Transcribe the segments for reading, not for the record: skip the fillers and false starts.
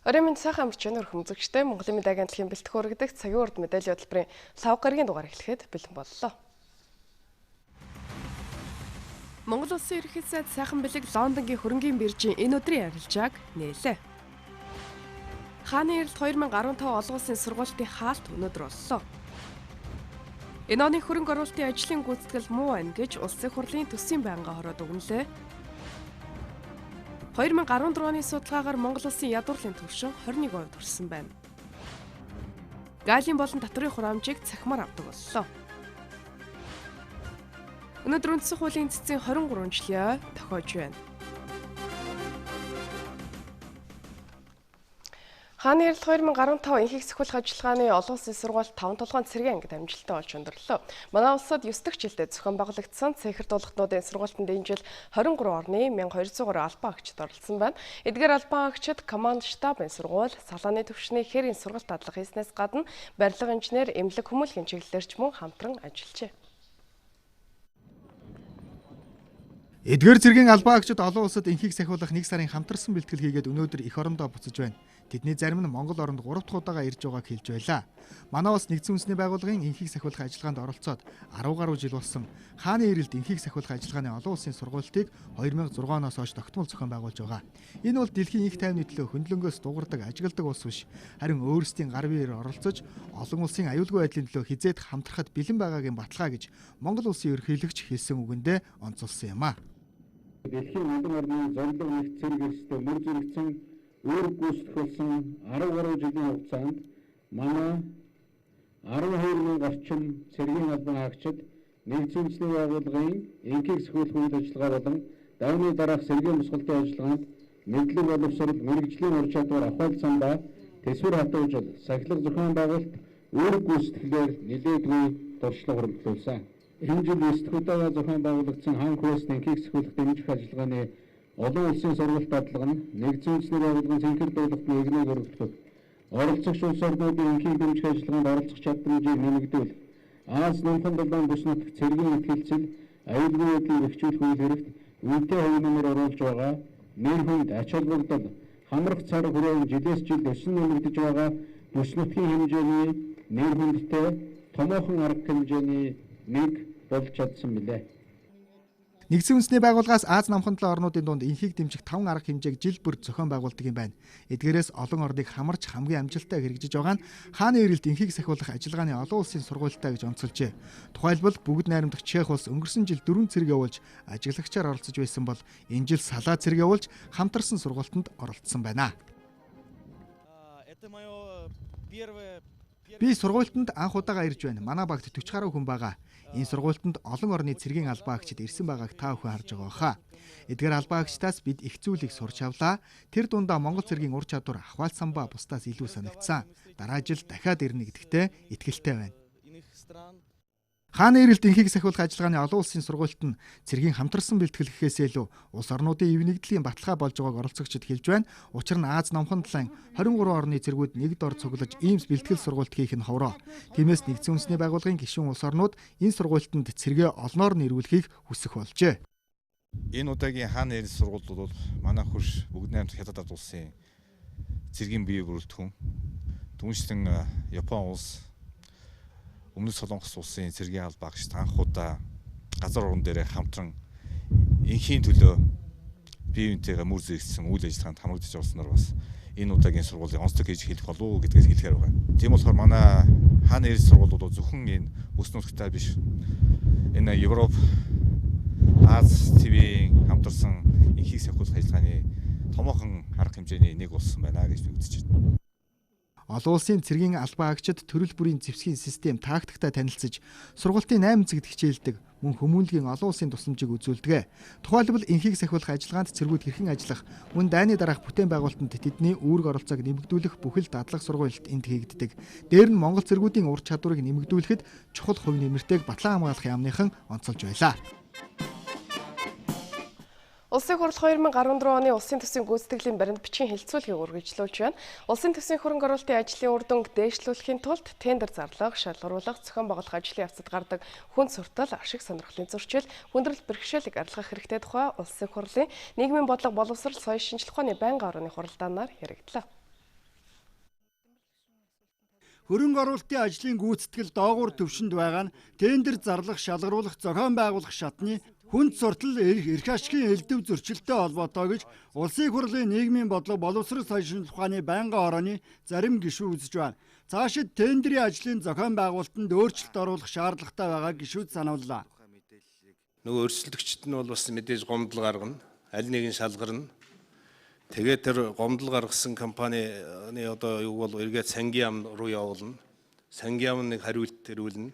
Оройн мэнд сайхан амарч байна өрхөм үзэгчтэй Монголын мэдээ агентлагийн бэлтгэх өргөдөх цагийн урд мэдээллийн хөтөлбөрийн лав гарагийн дугаар эхлэхэд бэлэн боллоо. Монгол улсын ерөнхий сайд сайхан бэлэг Лондонгийн хөрөнгийн биржийн энэ өдрийн арилжааг нээлээ. Хааны эрэлт 2015 олон улсын сургуультын хаалт өнөөдөр боллоо. Энэ оны хөрөнгө оруулалтын ажлын гүйцэтгэл муу байна гэж Улсын хурлын төсвийн байнгын хороод өгнөлээ. 2014 оны судалгаагаар Монгол улсын ядуурлын түвшин 21% төрсөн байна. Галийн болон татврын хураамжийг цахимаар авдаг боллоо. Өнөөдөр үндсэн хуулийн цэцгийн 23 жилийн тохиож байна. Хааны эрэлт 2015 энхийг сахиулах ажиллагааны олон улсын сургууль 5 толгойн цэргийн ангид амжилттай болж өндөрлөө. Манай улсад 9 дахь жилдээ зохион байгуулагдсан цэнхэр дуулгатнуудын сургуультанд энэ жил 23 орны 1200 гаруй албан хаагчид оролцсон байна. Эдгээр албан хаагчид команд штабын сургууль, салааны түвшний хэрийн сургалт дадлага хийснээс гадна барилга инженер, эмнэлэг хүмүүлгийн чиглэлээр ч мөн хамтран ажиллажээ. Эдгээр цэргийн албан хаагчид олон улсад энхийг сахиулах нэг сарын хамтарсан бэлтгэл хийгээд өнөөдөр эх орондоо буцаж байна. Тэдний зарим нь Монгол оронд 3 дахь удаага ирж байгааг хэлж байлаа. Манай улс нэгдсэн үндэсний байгууллагын энхийг сахиулах ажиллагаанд оролцоод 10 гаруй жил болсон. Хааны эрэлт энхийг сахиулах ажиллагааны олон улсын сургуультыг 2006 оноос хойш тогтмол зохион байгуулж байгаа. Энэ бол дэлхийн их тайвны төлөө хөндлөнгөөс дугардаг, ажигладаг улс биш. Харин өөрсдийн гар биеэр оролцож олон улсын аюулгүй байдлын төлөө хизээд хамтрахад бэлэн байгаагийн баталгаа гэж Монгол улсын ерөнхийлөгч хэлсэн үгэндээ онцолсон юм а. Дэлхийн олон орны зорилго нэгт цэрэг эрсдэл мөр зэрэгцэн үүрэг гүйцэтгэх болсон 10 гаруй жилийн хугацаанд манай 12 мянга орчим цэргийн албан хаагчид нэгдсэн үндэсний байгууллагын энхийг сахиулах үйл ажиллагаа болон дайны дараах сэргээн босголтын ажиллагаанд мэдлэг боловсрол, мэргэжлийн ур чадвар, ахуйл самбаа, төсвөр хатуужил, сахилга зохион байгуулалт үүрэг гүйцэтгэлээр нэлээдгүй туршлага хуримтлуулсан. Энэ жил 9 дахь удаага зохион байгуулагдсан хан хөөст энхийг сахиулах дэмжих ажиллагааны олон улсын сургалт дадлага нь нэгдсэн үндэсний байгууллагын цэнхэр дуулгатны эгнээг өргөтгөх, оролцогч улс орнуудын энхийг дэмжих ажиллагаанд оролцох чадамжийг нэмэгдүүлэх, Аз номхон далайн бүс нутагт цэргийн итгэлцэл, аюулгүй байдлыг эрхжүүлэх үйл хэрэгт үнэтэй хувь нэмэр оруулж байгаа нэр хүнд, ач холбогдол, хамрах цар хүрээнд жилээс жил өсөн нэмэгдэж байгаа бүс нутгийн хэмжээний нэр хүндтэй томоохон арга хэмжээний нэг болж чадсан билээ. Нэгдсэн үндэсний байгууллагаас Аз намхан талын орнуудын дунд энхийг дэмжих 5 арга хэмжээг жил бүр зохион байгуулдаг юм байна. Эдгээрээс олон орныг хамарч хамгийн амжилттай хэрэгжиж байгаа нь хааны эрэлт энхийг сахиулах ажиллагааны олон улсын сургуультай гэж онцолжээ. Тухайлбал бүгд найрамдах Чех улс өнгөрсөн жил 4 цэрэг явуулж ажиглагчаар оролцож байсан бол энэ жил салаа цэрэг явуулж хамтарсан сургуультанд оролцсон байна. Би сургуультанд анх удаага ирж байна. Манай багт 40 гаруй хүн байгаа. Энэ сургуультанд олон орны цэргийн албан хаагчид ирсэн байгааг та бүхэн харж байгаа хаа. Эдгээр албан хаагчдаас бид их зүйлийг сурч авлаа. Тэр дундаа Монгол цэргийн ур чадвар, ахуйл самбаа бусдаас илүү санагдсан. Дараа жил дахиад ирнэ гэдэгтээ итгэлтэй байна. Хааны эрэлт энхийг сахиулах ажиллагааны олон улсын сургуульт нь цэргийн хамтарсан бэлтгэл гэхээсээ илүү улс орнуудын ив нэгдлийн баталгаа болж байгааг оролцогчид хэлж байна. Учир нь Аз номхон далайн 23 орны цэргүүд нэг дор цуглаж ийм бэлтгэл сургуульт хийх нь ховроо. Тиймээс нэгдсэн үндэсний байгууллагын гишүүн улс орнууд энэ сургуультанд цэргээ олноор нь эргүүлэхийг хүсэх болжээ. Энэ удаагийн хааны эрэлт сургууль бол манай хөрш бүгд найрамдах Хятад улсын цэргийн бие бүрэлдэхүүн, түншлэн Япон улс, Өмнөд Солонгос улсын цэргийн албан хаагчид анх удаа газар орон дээрээ хамтран энхийн төлөө бие биентэйгээ мөр зэрэгцсэн үйл ажиллагаанд хамрагдаж орсноор бас энэ удаагийн сургуулийн онцлог хийж хэлэх болов уу гэдгээс хэлэхээр байгаа. Тийм болохоор манай хааны эрэлт сургууль бол зөвхөн энэ бүс нутагтаа биш. Энэ Европ, Аз ТV-ийн хамтарсан энхийг сахиулах ажиллагааны томоохон арга хэмжээний нэг болсон байна гэж би үзэж байна. Олон улсын цэргийн албан хаагчид төрөл бүрийн зэвсгийн систем тактиктай танилцаж сургалтын 8 цагт хичээлдэг мөн хүмүүнлэгийн олон улсын тусламжийг үзүүлдэг. Тухайлбал энхийг сахиулах ажиллагаанд цэргүүд хэрхэн ажиллах, мөн дайны дараах бүтээн байгуулалтанд тэдний үүрэг оролцоог нэмэгдүүлэх бүхэл дадлаг сургуульд энд хийгддэг. Дээр нь Монгол цэргүүдийн ур чадварыг нэмэгдүүлэхэд чухал хувь нэмэртэйг Батлан хамгаалах яамныхан онцолж байлаа. Улсын хурал 2014 оны улсын төсвийн гүйцэтгэлийн баримт бичгийн хэлэлцүүлгийг үргэлжлүүлж байна. Улсын төсвийн хөрөнгө оруулалтын ажлын үр дүнг дээшлүүлэхийн тулд тендер зарлах, шалгаруулах, зохион байгуулах ажлын явцад гардаг хүн суртал, ашиг сонирхлын зөрчил, хүндрэл бэрхшээлийг арилгах хэрэгтэй тухай Улсын хурлын нийгмийн бодлого боловсрол соёл шинжлэх ухааны байнгын орны хуралдаанаар яригдлаа. Хөрөнгө оруулалтын ажлын гүйцэтгэл доогуур түвшинд байгаа нь тендер зарлах, шалгаруулах, зохион байгуулах шатны хүнд суртал эрх ашигын элдэв зөрчилтэй холбоотой гэж Улсын их хурлын нийгмийн бодлого боловсрол соёл шинжлэх ухааны байнгын хорооны зарим гишүүн үзэж байна. Цаашид тендерийн ажлын зохион байгуулалтанд өөрчлөлт оруулах шаардлагатай байгааг гишүүд санууллаа. Нөгөө өрсөлдөгчд нь бол бас мэдээж гомдол гаргана, аль нэг нь шалгарна. Тэгээд тэр гомдол гаргасан компанины одоо юу бол эргээд сангийн яам руу явуулна. Сангийн яам нэг хариулт ирүүлнэ.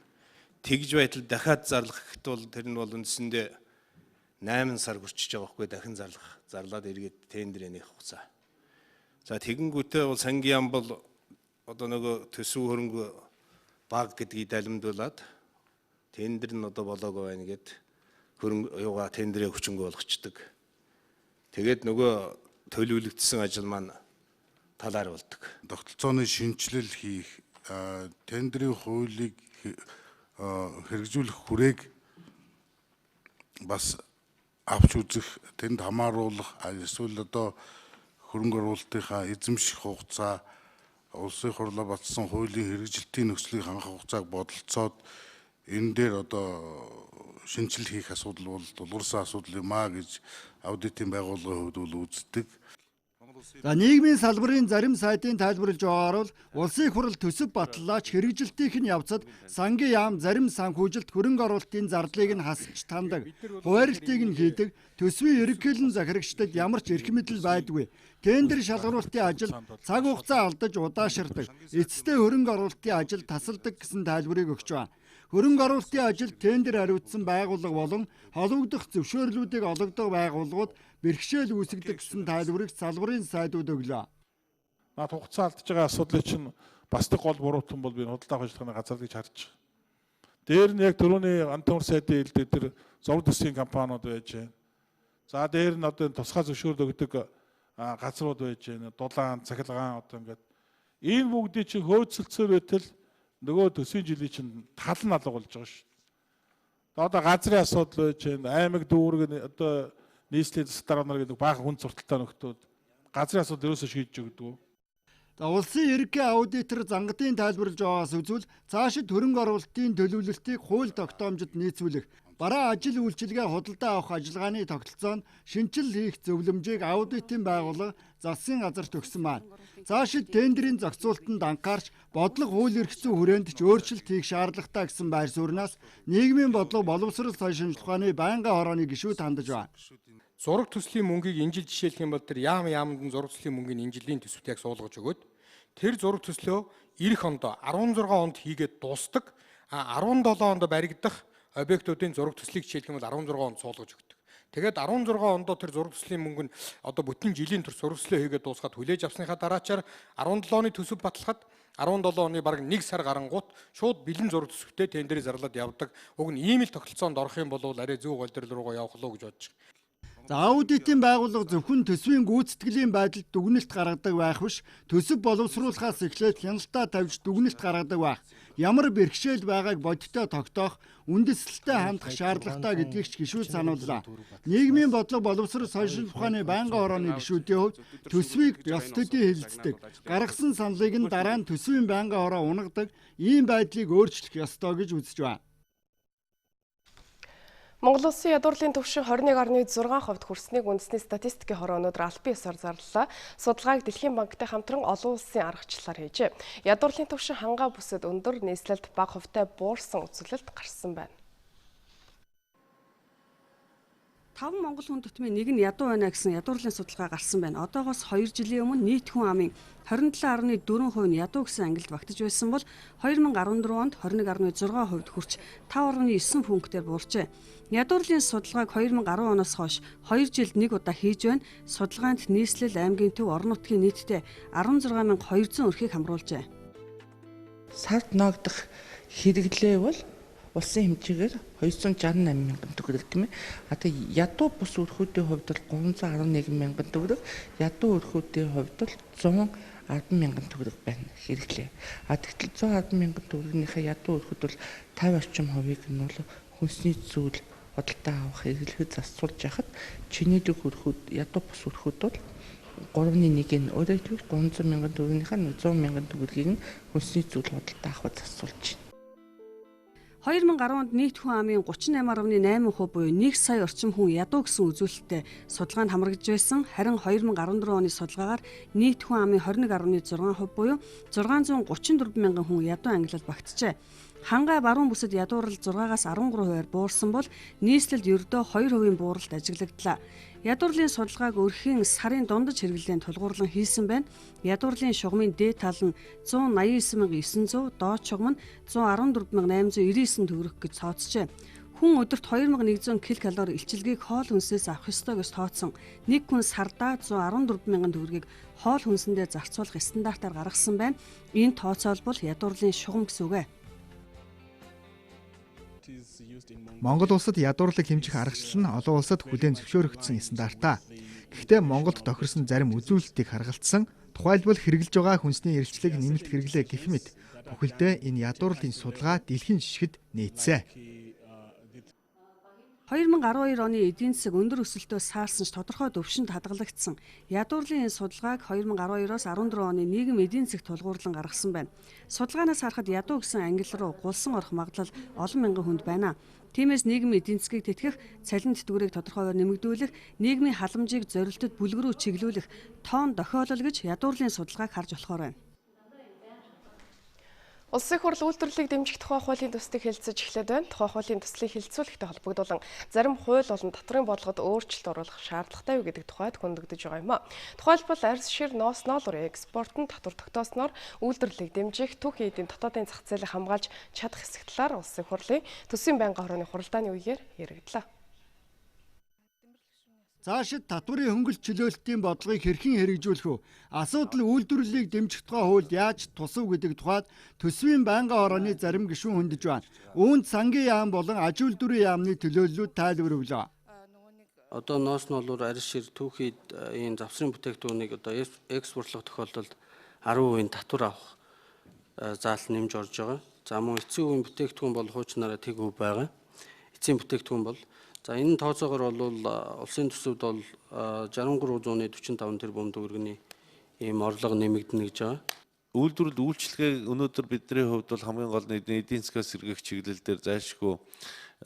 Тэгж байтал дахиад зарлах гэхэд бол тэр нь бол үндсэндээ 8 сар хүрчиж байгаа байхгүй, дахин зарлах. Зарлаад эргээд тендерээ нээх хугацаа. За тэгэнгүүтээ бол сангийн яам бол одоо нөгөө төсөв хөрөнгө баг гэдгийг далимдуулаад тендер нь одоо болоогүй байна гэд хөрөнгө юугаа тендерээ хүчингү болгочдөг. Тэгээд нөгөө төлөвлөгдсөн ажил маань талаар болдог. Тогтолцооны шинэчлэл хийх, тендерийн хуулийг хэрэгжүүлэх хүрээг бас авч үзэх, тэнд хамааруулах, эсвэл одоо хөрөнгө оруулалтынхаа эзэмших хугацаа, улсын хурлаа баталсан хуулийн хэрэгжилтийн нөхцөлийг хангах хугацааг бодолцоод энэ дээр одоо шинэчлэл хийх асуудал бол тулгарсан асуудал юм а гэж аудитын байгууллагын хувьд бол үздэг. За нийгмийн салбарын зарим сайтын тайлбарлаж байгаагаар бол улсын их хурал төсөв баталлаач хэрэгжилтийнх нь явцад сангийн яам зарим санхүүжилт хөрөнгө оруулалтын зардлыг нь хасч тандаг, хуваарлтыг нь хийдэг, төсвийн ерөнхийлөн захирагчдад ямар ч эрх мэдэл байдаггүй. Тендер шалгаруулалтын ажил цаг хугацаа алдаж удаашрдаг, эцэстээ хөрөнгө оруулалтын ажил тасалдаг гэсэн тайлбарыг өгч байна. Хөрөнгө оруулалтын ажил тендер хариуцсан байгууллага болон холбогдох зөвшөөрлүүдийг олгодог байгууллагууд бэрхшээл үүсгэдэг гэсэн тайлбарыг салбарын сайдууд өглөө. Наад хугацаа алдж байгаа асуудлыг чинь бас нэг гол буруутан бол би худалдаа авах ажиллагааны газар гэж харж байгаа. Дээр нь яг түрүүний Антон сайдын хэлдэг тэр зураг төслийн компаниуд байж байна. За дээр нь одоо тусгай зөвшөөрөл өгдөг газрууд байж байна. Дулаан, цахилгаан одоо ингээд энэ бүгдийг чинь хөөцөлцөөр байтал нөгөө төсвийн жилийн чинь тал нь алга болж байгаа шүү дээ. Одоо газрын асуудал байж байна. Аймаг дүүрэг одоо нийслэлийн засаг дарга нар гэдэг баахан хүн сурталтай нөхдүүд газрын асуудал ерөөсөө шийдэж өгдөг. За улсын ерөнхий аудитор зангадын тайлбарлаж байгаагаас үзвэл цаашид хөрөнгө оруулалтын төлөвлөлтийг хууль тогтоомжид нийцүүлэх, бараа ажил үйлчилгээ худалдаа авах ажиллагааны тогтолцоонд шинэчлэл хийх зөвлөмжийг аудитын байгууллага засгийн газарт өгсөн байна. Цаашид тендерийн зохицуултанд анхаарч бодлого хууль эрх зүйн хүрээнд ч өөрчлөлт хийх шаардлагатай гэсэн байр сууриас нийгмийн бодлого боловсрол соёл шинжлэх ухааны байнгын хорооны гишүүд хандаж байна. Зураг төслийн мөнгийг энэ жил жишээлх юм бол тэр яамд нь зураг төслийн мөнгийг энэ жилийн төсөвт яг суулгаж өгөөд тэр зураг төслөө ирэх онд 16 онд хийгээд дуустдаг. 17 онд баригдах объектуудын зураг төслийг жишээлх юм бол 16 онд суулгаж өгдөг. Тэгээд 16 онд тэр зураг төслийн мөнгө нь одоо бүтэн жилийн турш зураг төслөө хийгээд дуусгаад хүлээж авсныхаа дараачаар 17 оны төсөв баталхад 17 оны бараг 1 сар гарангуут шууд бэлэн зураг төсөвтэй тендерээ зарлаад явдаг. Уг нь ийм л тогтолцоонд орох юм бол арай зөв голдрол руугаа явах лоо гэж бодож байгаа. За аудитын байгууллага зөвхөн төсвийн гүйцэтгэлийн байдалд дүгнэлт гаргадаг байх биш, төсөв боловсруулахаас эхлээд хяналтаа тавьж дүгнэлт гаргадаг байх. Ямар бэрхшээл байгааг бодиттой тогтоох, үндэслэлтэй хандах шаардлагатай гэдгийг ч гишүүд санууллаа. Нийгмийн бодлого боловсрол соёл шинжлэх ухааны байнгын хорооны гишүүдийн хувьд төсвийг ёс төдий хэлэлцдэг, гаргасан саналыг нь дараа нь төсвийн байнгын хороо унагадаг ийм байдлыг өөрчлөх ёстой гэж үзэж байна. Монгол улсын ядуурлын түвшин 21.6% хүрснийг үндэсний статистикийн хороо өнөөдөр албан ёсоор зарлалаа. Судалгааг Дэлхийн банктай хамтран олон улсын аргачлалаар хийжээ. Ядуурлын түвшин хангаа бүсэд өндөр, нийслэлд бага хувьтай буурсан үзүүлэлт гарсан байна. 5 монгол хүн төтмийн нэг нь ядуу байна гэсэн ядуурлын судалгаа гарсан байна. Одоогоос 2 жилийн өмнө нийт хүн амын 27.4% нь ядуу гэсэн ангилд багтаж байсан бол 2014 онд 21.6% хүрч 5.9 пунктээр буурчээ. Ядуурлын судалгааг 2010 оноос хойш 2 жилд нэг удаа хийж байна. Судалгаанд нийслэл, аймгийн төв, орон нутгийн нийтдээ 16200 өрхийг хамруулжээ. Сард ноогдох хэрэглээ бол улсын хэмжээгээр 268 мянган төгрөг тийм ээ. А тэгээ ядуу бус өрхүүдийн хувьд бол 311 мянган төгрөг, ядуу өрхүүдийн хувьд бол 110 мянган төгрөг байна хэрэглээ. А тэгтэл 110 мянган төгрөгнийхээ ядуу өрхүүд бол 50 орчим хувийг нь бол хүнсний зүйл худалдаа авах хэрэглэхэд зарцуулж яхад чинээдэг өрхүүд, ядуу бус өрхүүд бол 3.1 нь өөрөөр хэлбэл 300 мянган төгрөгийнхаа 100 мянган төгрөгийг нь хүнсний зүйл худалдаа авахд зарцуулж байна. 2010 онд нийт хүн амын 38.8% буюу 1 сая орчим хүн ядуу гэсэн үзүүлэлттэй судалгаанд хамрагдж байсан. Харин 2014 оны судалгаагаар нийт хүн амын 21.6% буюу 634 мянган хүн ядуу ангилал багтжээ. Хангай баруун бүсэд ядуурл 6-аас 13%-аар буурсан бол нийслэлд ердөө 2% бууралт ажиглагдлаа. Ядуурлын судалгааг өрхийн сарын дундаж хэрэглээнд тулгуурлан хийсэн байна. Ядуурлын шугамын дээд тал нь 189,900, доод шугам нь 114,899 төгрөг гэж тооцжээ. Хүн өдөрт 2100 ккал илчилгээг хоол хүнсээс авах ёстой гэж тооцсон. Нэг хүн сардаа 114 мянган төгрөгийг хоол хүнсэндээ зарцуулах стандартаар гаргасан байна. Энэ тооцоолбол ядуурлын шугам гэсэн үг ээ. Монгол улсад ядуурлыг хэмжих аргачлал нь олон улсад хүлээн зөвшөөрөгдсөн стандартаа. Гэхдээ Монголд тохирсон зарим үзүүлэлтийг харгалцсан, тухайлбал хэрэглэж байгаа хүнсний эрэлчлэг нэмэлт хэрэглээ гэх мэт бүхэлдээ энэ ядуурлын судалгаа дэлхийн жишгэд нээцээ. 2012 оны эдийн засаг өндөр өсөлтөөс саарсан ч тодорхой түвшинд хадгалагдсан. Ядуурлын энэ судалгааг 2012-оос 14 оны нийгэм эдийн засаг тулгуурлан гаргасан байна. Судалгаанаас харахад ядуу гэсэн ангил руу гулсан орох магадлал олон мянган хүнд байна. Тиймээс нийгмийн эдийн засгийг тэтгэх, цалин тэтгэврийг тодорхойгоор нэмэгдүүлэх, нийгмийн халамжийг зорилтод бүлэг рүү чиглүүлэх тоон дохиолол гэж ядуурлын судалгааг харж болохоор байна. Улсын их хурл үйлдвэрлэлийг дэмжих тухай хуулийн төслийг хэлэлцэж эхлээд байна. Тухай хуулийн төслийг хэлэлцүүлэхтэй холбогдуулан зарим хууль болон татврын бодлогод өөрчлөлт оруулах шаардлагатай юу гэдэг тухайд хөндөгдөж байгаа юм а. Тухайлбал арьс шир, ноос ноолуурын экспорт нь татвар тогтоосноор үйлдвэрлэлийг дэмжих, түүх эдийн дотоодын зах зээлийг хамгаалж чадах хэсэг талаар Улсын их хурлын төсвийн байнгын хорооны хуралдааны үеэр яригдлаа. Цаашид татварын хөнгөлт чөлөөлтийн бодлогыг хэрхэн хэрэгжүүлэх вэ? Асуудал үйлдвэрлэлийг дэмжих тухай хууль яаж тусав гэдэг тухайд төсвийн байнгын хорооны зарим гишүүн хөндөж байна. Үүнд сангийн яам болон аж үйлдвэрийн яамны төлөөллүүд тайлбар өглөө. Одоо ноос нолуур арьс шир түүхийд ийм завсрын бүтээгдэхүүнийг одоо экспортлох тохиолдолд 10% татвар авах заалт нэмж орж байгаа. За мөн эцсийн үеийн бүтээгдэхүүн бол хуучнаараа тэг үе байгаа. Эцсийн бүтээгдэхүүн бол за энэ тооцоогоор бол улсын төсөвд бол 6345 тэрбум төгрөгийн ийм орлого нэмэгдэнэ гэж байгаа. Үйлдвэрлэл үйлчилгээг өнөөдөр бидний хувьд бол хамгийн гол нь эдийн засгаас сэргээх чиглэл дээр зайлшгүй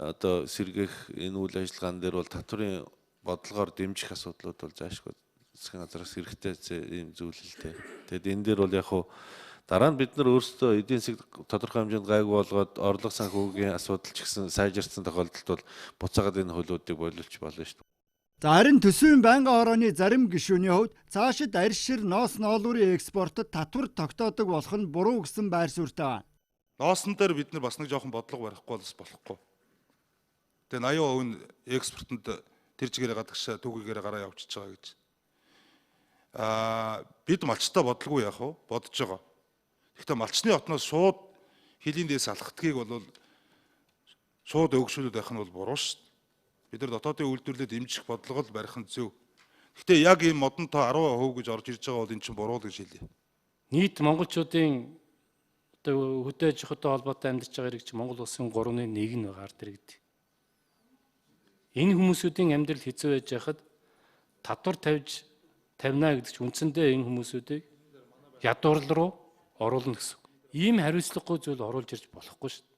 одоо сэргээх энэ үйл ажиллагаан дээр бол татварын бодлогоор дэмжих асуудлууд бол зайлшгүй засгийн газраас хэрэгтэй ийм зүйл л дээ. Тэгэд энэ дээр бол яг хуу дараа нь бид нар өөрсдөө эдийн засаг тодорхой хэмжээнд гайгүй болгоод орлого санхүүгийн асуудал ч гэсэн сайжирсан тохиолдолд бол буцаагаад энэ хуулиудыг боловч болно шүү дээ. За харин төсвийн байнгын хорооны зарим гишүүний хувьд цаашид арьс шир, ноос ноолуурын экспортод татвар тогтоодог болох нь буруу гэсэн байр суурьтай байна. Ноосон дээр бид нар бас нэг жоохон бодлого барихгүй бол бас болохгүй. Тэгээ 80% нь экспортод тэр чигээрээ гадагшаа түүгийгээрээ гараа явчихж байгаа гэж. Бид малчтай бодлого яах вэ? Бодож байгаа. Гэхдээ малчны отноос шууд хилийн дээс алхдгийг бол шууд өгшүүлээд байх нь бол буруу шүү дээ. Бид нар дотоодын үйлдвэрлэлд дэмжих бодлого л барих нь зөв. Гэхдээ яг ийм модон тоо 10% гэж орж ирж байгаа бол эн чинь буруу л гэж хэлье. Нийт монголчуудын одоо хөдөө аж ахуйтай холбоотой амьдарч байгаа иргэд Монгол улсын 3-ны 1 нь байгаа ард иргэд. Энэ хүмүүсүүдийн амьдрал хэцүү байж байхад татвар тавьж тавина гэдэг чинь үндсэндээ энэ хүмүүсүүдийг ядуурлал руу оруулна гэсэн үг. Ийм хариуцлагагүй зүйл оруулж ирж болохгүй шүү дээ.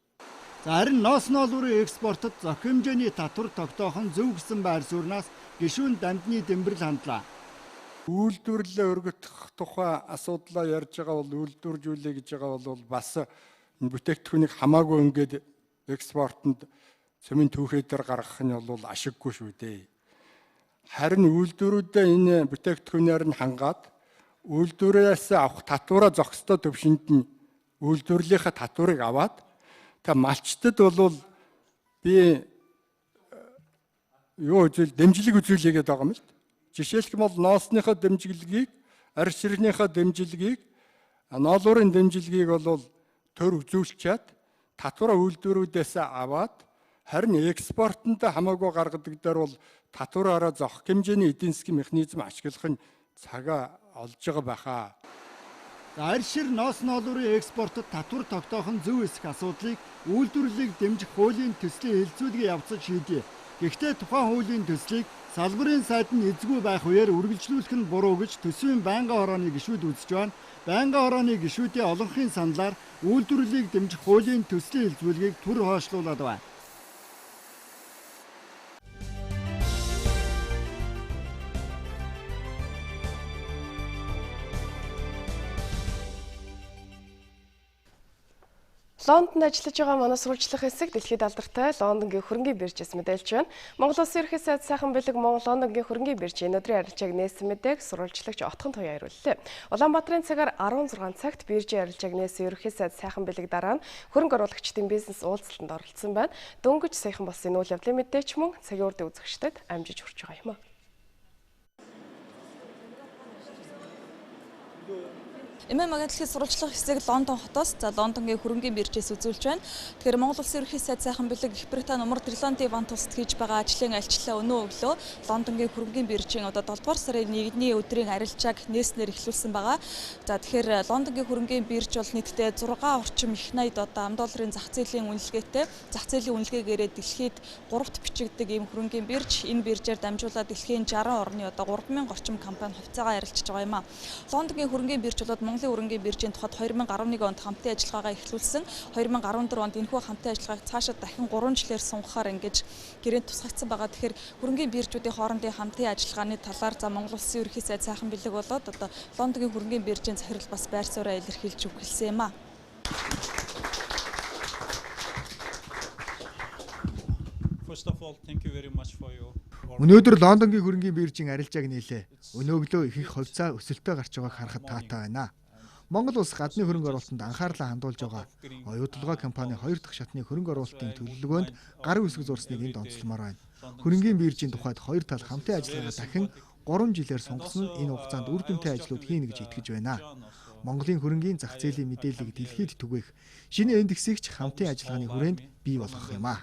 За харин ноос ноолуурын экспортод зохих хэмжээний татвар тогтоох нь зөв гэсэн байр суурнаас гишүүн дамдны дэмбэрэл хандлаа. Үйлдвэрлэлээ өргөтгөх тухай асуудлаа ярьж байгаа бол үйлдвэрлүүлээ гэж байгаа бол бас бүтээгдэхүүнийг хамаагүй ингээд экспортод цөмийн түүхий дээр гаргах нь бол ашиггүй шүү дээ. Харин үйлдвэрүүдээ энэ бүтээгдэхүүнээр нь хангаад үйлдвэрээс авах татвараа зохистой төвшөнд нь үйлдвэрлэлийнхаа татварыг аваад тэгээ малчтад бол би юу үзүүл дэмжлэг үзүүлье гэдэг байгаа юм л. Жишээлх юм бол ноосныхоо дэмжлэгийг, арьс ширнийхээ дэмжлэгийг, ноолуурын дэмжлэгийг бол төр үзүүлчихэд татвараа үйлдвэрүүдээс аваад харин экспортонд хамаагүй гаргадаг дээр бол татвараараа зохих хэмжээний эдийн засгийн механизм ашиглах нь цагаа олж байгаа байхаа. Арьс шир, ноос ноолуурын экспортод татвар тогтоох нь зөв эсэх асуудлыг үйлдвэрлэлийг дэмжих хуулийн төслийн хэлэлцүүлгийн явцад шийдье. Гэхдээ тухайн хуулийн төслийг салбарын сайд нь эзгүй байх үеэр үргэлжлүүлэх нь буруу гэж төсвийн байнгын хорооны гишүүд үзэж байна. Байнгын хорооны гишүүдийн олонхын саналаар үйлдвэрлэлийг дэмжих хуулийн төслийн хэлцүүлгийг түр хойшлуулад байна. Лондонд ажиллаж байгаа манай сурвалжлах хэсэг дэлхийд алдартай Лондонгийн хөрөнгийн биржээс мэдээлж байна. Монгол Улсын ерөнхий сайд Сайхан Бэлэг Монгол Лондонгийн хөрөнгийн биржийн өнөөдрийн арилжааг нээсэн мэдээг сурвалжлагч Отхон Туяа хариуллаа. Улаанбаатарын цагаар 16 цагт биржийн арилжааг нээсэн ерөнхий сайд Сайхан Бэлэг дараа нь хөрөнгө оруулагчдын бизнес уулзалтанд оролцсон байна. Дөнгөж саяхан болсон энэ үйл явдлын мэдээч мөн цагийн урдын үзэгчдэд амжиж хүрч байгаа юм а. ММ агентлагийн сурвалжлах хэсэг Лондон хотоос за Лондонгийн хөрөнгийн биржээс үзүүлж байна. Тэгэхээр Монгол Улсын ерөнхий сайд Сайхан Бэлэг Их Британи Умард Ирландын вант улсад хийж байгаа ажлын альчлаа өнөө өглөө Лондонгийн хөрөнгийн биржийн одоо 7 дугаар сарын 1-ний өдрийн арилжааг нээснээр эхлүүлсэн байгаа. За тэгэхээр Лондонгийн хөрөнгийн бирж бол нийтдээ 6 орчим их 80 одоо ам долларын зах зээлийн үнэлгээтэй зах зээлийн үнэлгээгээрээ дэлхийд 3-т бичигддэг ийм хөрөнгийн бирж. Энэ биржээр дамжуулаад дэлхийн 60 орны одоо 3000 орчим компани хувьцаагаа арилжиж байгаа юм а. Лондонгийн хөрөнгийн бирж болоод Монголын хөрөнгийн биржийн тухайд 2011 онд хамтын ажиллагаагаа эхлүүлсэн. 2014 онд энэхүү хамтын ажиллагааг цаашаа дахин 3 жилээр сунгахаар ингэж гэрээнд тусгагдсан байгаа. Тэгэхээр хөрөнгийн биржүүдийн хоорондын хамтын ажиллагааны талаар за Монгол Улсын ерөнхий сайд Сайхан Бэлэг болоод одоо Лондонгийн хөрөнгийн биржийн захирал бас байр сууриа илэрхийлж өгсөн юм а. First of all, thank you very much for your Өнөөдөр Лондонгийн хөрөнгийн биржийн арилжааг нээлээ. Өнөөглөө ихэнх хувьцаа өсөлтөө гарч байгааг харахад таатай байна. Монгол улс гадны хөрөнгө оруулалтанд анхаарлаа хандуулж байгаа. Оюутолгой компани 2 дахь шатны хөрөнгө оруулалтын төлөвлөгөөнд гарын үсэг зурсныг энд онцлмоор байна. Хөрөнгийн биржийн тухайд хоёр тал хамтын ажиллагаагаа дахин 3 жилээр сунгасан нь энэ хугацаанд үр дүнтэй ажлууд хийнэ гэж итгэж байна. Монголын хөрөнгийн зах зээлийн мэдээллийг дэлхийд түгээх шинэ индексийг ч хамтын ажиллагааны хүрээнд бий болгох юм а.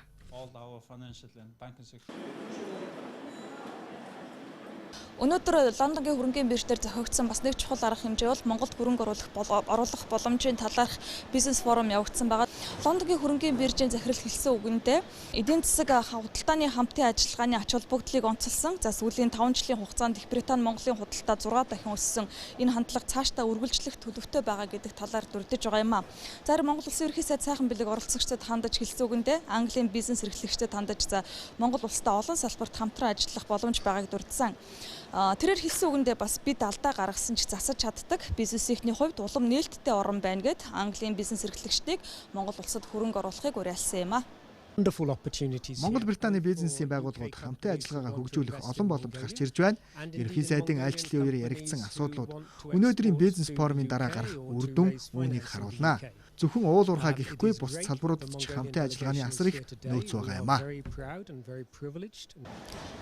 Өнөөдөр Лондонгийн хөрөнгийн бирж дээр зохиогдсон бас нэг чухал арга хэмжээ бол Монголд хөрөнгө оруулах боломжийн талаарх бизнес форум явагдсан байгаа. Лондонгийн хөрөнгийн биржийн захирал хэлсэн үгэндээ эдийн засаг худалдааны хамтын ажиллагааны ач холбогдлыг онцолсон. За сүүлийн 5 жилийн хугацаанд Их Британи Монголын худалдаа 6 дахин өссөн. Энэ хандлага цаашдаа үргэлжлэх төлөвтэй байгаа гэдэг талаар дурдж байгаа юм а. За Монгол Улсын ерөнхий сайд Сайхан Бэлэг оролцогчдод хандаж хэлсэн үгэндээ Английн бизнес эрхлэгчдэд хандаж за Монгол улстай олон салбарт хамтран ажиллах боломж байгааг дурдсан. Тэрээр хэлсэн үгэндээ бас бид алдаа гаргасан ч засаж чаддаг. Бизнесийнхний хувьд улам нээлттэй орон байна гэд Английн бизнес эрхлэгчдийг Монгол улсад хөрөнгө оруулахыг уриалсан юм а. Монгол Британий бизнесийн байгууллагууд хамтын ажиллагаагаа хөгжүүлэх олон боломж гарч ирж байна. Ерөнхий сайдын айлчлалын үеэр яригдсан асуудлууд өнөөдрийн бизнес форумын дараа гарах үр дүн үүнийг харуулна. Зөвхөн уул уурхай гэхгүй бусад салбаруудад ч хамтын ажиллагааны асар их нөөц байгаа юм а.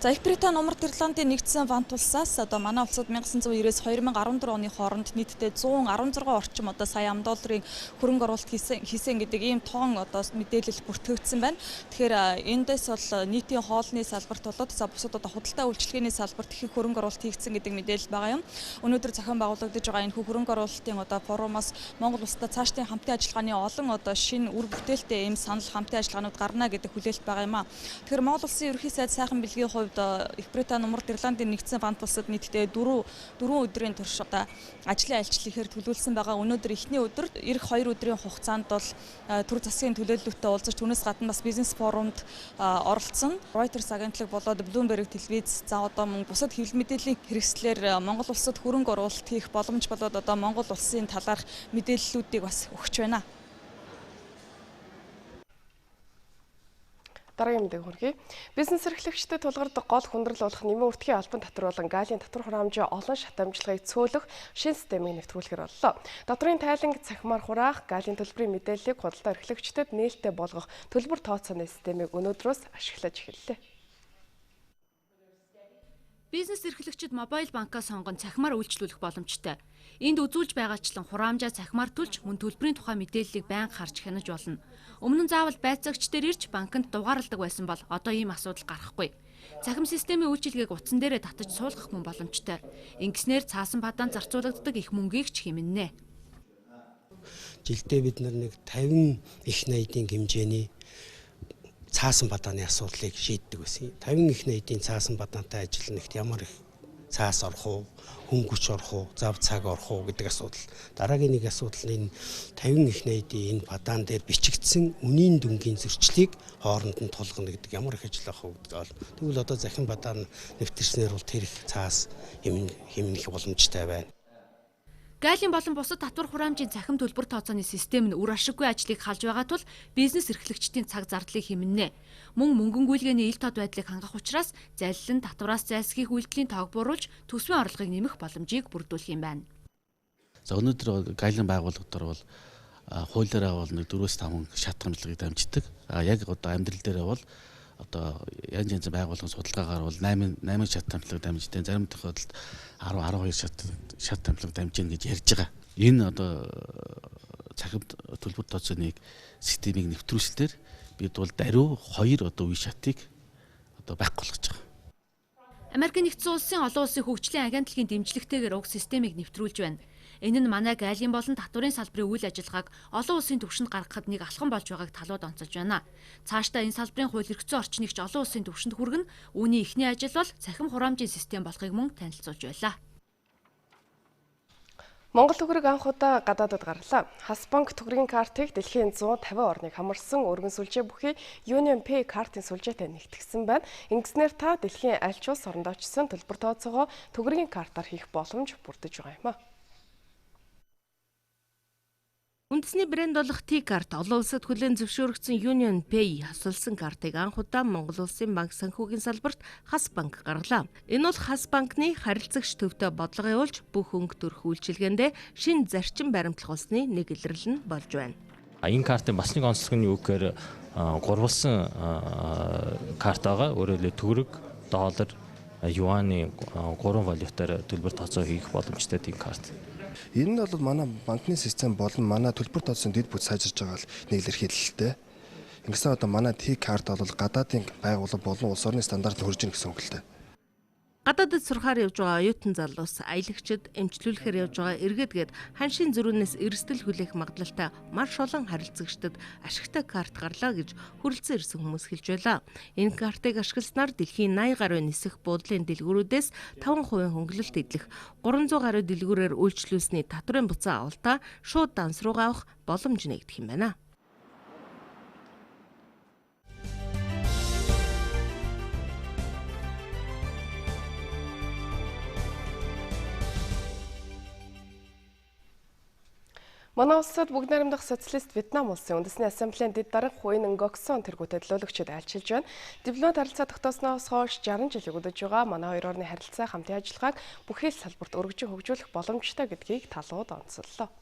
За Их Британи Умард Ирландын нэгдсэн вант улсаас одоо манай улсад 1990-ээс 2014 оны хооронд нийтдээ 116 орчим одоо сая ам долларын хөрөнгө оруулалт хийсэн гэдэг ийм тоон одоо мэдээлэл бүртгэгдсэн байна. Тэгэхээр эндээс бол нийтийн хоолны салбарт болоод за бусад одоо худалдаа үйлчилгээний салбарт их хөрөнгө оруулалт хийгдсэн гэдэг мэдээлэл байгаа юм. Өнөөдөр зохион байгуулагдаж байгаа энэ хөрөнгө оруулалтын одоо форумоос Монгол улстай цаашдын хамтын ажиллагааны олон одоо шинэ үр бүтээлтэй ийм санал хамтын ажиллагаанууд гарна гэдэг хүлээлт байгаа юм а. Тэгэхээр Монгол Улсын ерөнхий сайд Сайхан Бэлгийн хувьд Их Британи Умард Ирландын нэгдсэн вант улсад нийтдээ 4 өдрийн турш одоо ажлын айлчлал ихээр төлөвлөсөн байгаа. Өнөөдөр эхний өдөр ирэх 2 өдрийн хугацаанд бол төр засгийн төлөөлөлтөй уулзаж түүнээс гадна бас бизнес форумд оролцсон. Reuters агентлаг болоод Bloomberg телевиз за одоо мөн бусад хэвлэл мэдээллийн хэрэгслээр Монгол улсад хөрөнгө оруулалт хийх боломж болоод одоо Монгол улсын талаарх мэдээллүүдийг бас өгч байна. Дараагийн мэдээг хүргэе. Бизнес эрхлэгчдэд тулгардаг гол хүндрэл болох нэмэн үртгийн албан татвар болон галийн татвар хураамжийн олон шат амжилгаыг цөөлөх шинэ системийг нэвтрүүлэхээр боллоо. Татварын тайланг цахимаар хураах, галийн төлбөрийн мэдээллийг худалдаа эрхлэгчдэд нээлттэй болгох төлбөр тооцооны системийг өнөөдрөөс ашиглаж эхэллээ. Бизнес эрхлэгчид мобайл банкаа сонгон цахимаар үйлчлүүлэх боломжтой. Энд үзүүлж байгаачлан хураамжаа цахимаар төлж мөн төлбөрийн тухай мэдээллийг байнга харж хянаж болно. Өмнө нь заавал байцаагч дээр ирж банкнд дугаарладаг байсан бол одоо ийм асуудал гарахгүй. Цахим системийн үйлчилгээг утсан дээрээ татаж суулгах мөн боломжтой. Ингэснээр цаасан падаанд зарцуулагддаг их мөнгийг ч хэмнэнэ. Жилдээ бид нар нэг 50 их 80-ийн хэмжээний Цаасан бадааны асуудлыг шийддэг байсан. 50 их найдын цаасан бадаантай ажил нэгт ямар их цаас орох уу, хүн хүч орох уу, зав цаг орох уу гэдэг асуудал. Дараагийн нэг асуудал нь энэ 50 их найдын энэ бадаан дээр бичигдсэн үнийн дүнгийн зөрчлийг хооронд нь тулгана гэдэг ямар их ажил авах уу гэдэг бол. Тэгвэл одоо захин бадаан нэвтэрснээр бол тэр их цаас хэмнэх боломжтой байна. Гаалийн болон бусад татвар хураамжийн цахим төлбөр тооцооны систем нь үр ашиггүй ажлыг халж байгаа тул бизнес эрхлэгчдийн цаг зардлыг хэмнэнэ. Мөн мөнгөн гүйлгээний ил тод байдлыг хангах учраас залилан татвараас зайлсхийх үйлдэлийн тоог бууруулж төсвийн орлогыг нэмэх боломжийг бүрдүүлэх юм байна. За өнөөдөр гаалийн байгууллагуудаар бол хуулиараа бол нэг 4-5 шат хамтлагыг дамждаг. А яг одоо амьдрал дээрээ бол одоо янз янзын байгууллагын судалгаагаар бол 8 шат хамтлаг дамждаг. Зарим тохиолдолд 10 12 шат хамтлаг дамжина гэж ярьж байгаа. Энэ одоо цахим төлбөр тооцооны системийг нэвтрүүлсээр бид бол даруй 2 одоо үе шатыг одоо байхгүй болгож байгаа. Америк нэгдсэн улсын олон улсын хөгжлийн агентлагийн дэмжлэгтэйгээр уг системийг нэвтрүүлж байна. Энэ нь манай гаалийн болон татварын салбарын үйл ажиллагааг олон улсын түвшинд гаргахад нэг алхам болж байгааг талууд онцолж байна. Цаашдаа энэ салбарын хууль эрх зүйн орчныг ч олон улсын түвшинд хүргэнэ. Үүний эхний ажил бол цахим хураамжийн систем болохыг мөн танилцуулж байлаа. Монгол төгрөг анх удаа гадаадад гарлаа. Хас банк төгрөгийн картыг дэлхийн 150 орныг хамарсан өргөн сүлжээ бүхий Union Pay картын сүлжээтэй нэгтгсэн байна. Ингэснээр та дэлхийн аль ч улс оронд очисон төлбөр тооцоогоо төгрөгийн картаар хийх боломж бүрдэж байгаа юм а. Үндэсний брэнд болох T-карт олон улсад хүлээн зөвшөөрөгдсөн Union Pay хасуулсан картыг анх удаа Монгол Улсын банк санхүүгийн салбарт Хас банк гаргалаа. Энэ бол Хас банкны харилцагч төвтэй бодлого явуулж бүх өнгө төрх үйлчилгээндээ шинэ зарчим баримтлах болсны нэг илрэл нь болж байна. Энэ картын бас нэг онцлог нь юу гэхээр гурвалсан карт байгаа. Өөрөөр хэлбэл төгрөг, доллар, юаны гурван валютаар төлбөр тооцоо хийх боломжтой тийм карт. Энэ нь бол манай банкны систем болон манай төлбөр тооцооны дэд бүт сайжирж байгаа л нэг илэрхийлэлтэй. Ингэсэн одоо манай T-карт бол гадаадын байгууллага болон улс орны стандарт хүрж ийн гэсэн үг л дээ. Гадаадд сурахаар явж байгаа оюутан залуус, аялагчид, эмчлүүлэхээр явж байгаа иргэдгээд ханшийн зөрүүнээс эрсдэл хүлээх магадлалтай маш олон харилцагчдад ашигтай карт гарлаа гэж хүрэлцэн ирсэн хүмүүс хэлж байлаа. Энэ картыг ашигласнаар дэлхийн 80 гаруй нисэх буудлын дэлгүүрүүдээс 5% хөнгөлөлт эдлэх, 300 гаруй дэлгүүрээр үйлчлүүлсний татварын буцаан авалтаа шууд данс руугаа авах боломж нэгдэх юм байна. Манай улсад бүгд найрамдах социалист Вьетнам улсын үндэсний ассамблеийн дэд дарга Хуин Нгоксон тэргүүтэд төлөөлөгчид айлчилж байна. Дипломат харилцаа тогтоосноос хойш 60 жилийг өдөж байгаа манай хоёр орны харилцаа хамтын ажиллагааг бүхий л салбарт өргөжин хөгжүүлэх боломжтой гэдгийг талууд онцоллоо.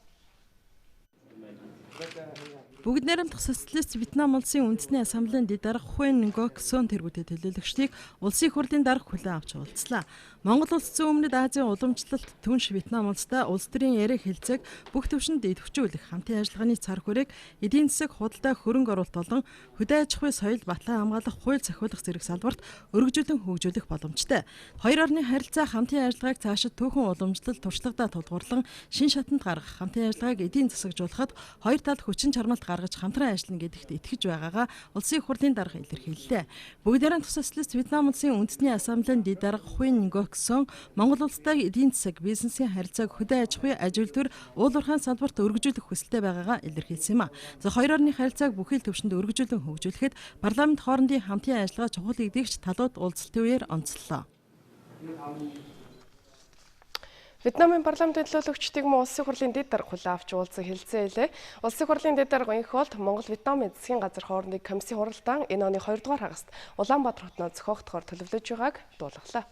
Бүгд найрамдах социалист Вьетнам улсын үндэсний ассамблеийн дэд дарга Хуин Нгоксон тэргүүтэд төлөөлөгчдийг улсын их хурлын дарга хүлээн авч уулзлаа. Монгол улс зүүн өмнөд Азийн уламжлалт түнш Вьетнам улстай улс төрийн яриа хэлцээг бүх түвшинд идэвхжүүлэх хамтын ажиллагааны цар хүрээг эдийн засаг, худалдаа, хөрөнгө оруулалт болон хөдөө аж ахуй соёл батлан хамгаалах, хууль зохиулах зэрэг салбарт өргөжүүлэн хөгжүүлэх боломжтой. Хоёр орны харилцаа хамтын ажиллагааг цаашид түүхэн уламжлалт туршлагадаа тулгуурлан шин шатанд гаргах, хамтын ажиллагааг эдийн засагжуулахад хоёр тал хүчин чармайлт гаргаж хамтран ажиллана гэдэгт итгэж байгаагаа улсын их хурлын дарга илэрхийллээ. Бүгд найрамдах социалист Вьетнам улсын үндэсний ассамблеийн дэд дарга Хуин Нгоксон Монгол улстай эдийн засаг, бизнесийн харилцааг хөдөө аж ахуй, аж үйлдвэр, уул уурхайн салбарт өргөжүүлэх хүсэлтэй байгаагаа илэрхийлсэн юм а. За хоёр орны харилцааг бүхий л түвшинд өргөжүүлэн хөгжүүлэхэд парламент хоорондын хамтын ажиллагаа чухал гэдгийг ч талууд уулзалтын үеэр онцлоо. Вьетнамын парламентын төлөөлөгчдийг мөн улсын хурлын дэд дарга хүлээн авч уулзсан хэлцээ хэлээ. Улсын хурлын дэд дарга Инхолд Монгол Вьетнамын засгийн газар хоорондын комиссийн хуралдаан энэ оны 2 дугаар хагаст Улаанбаатар хотноо зохиогдохоор төлөвлөж байгааг дуулгалаа.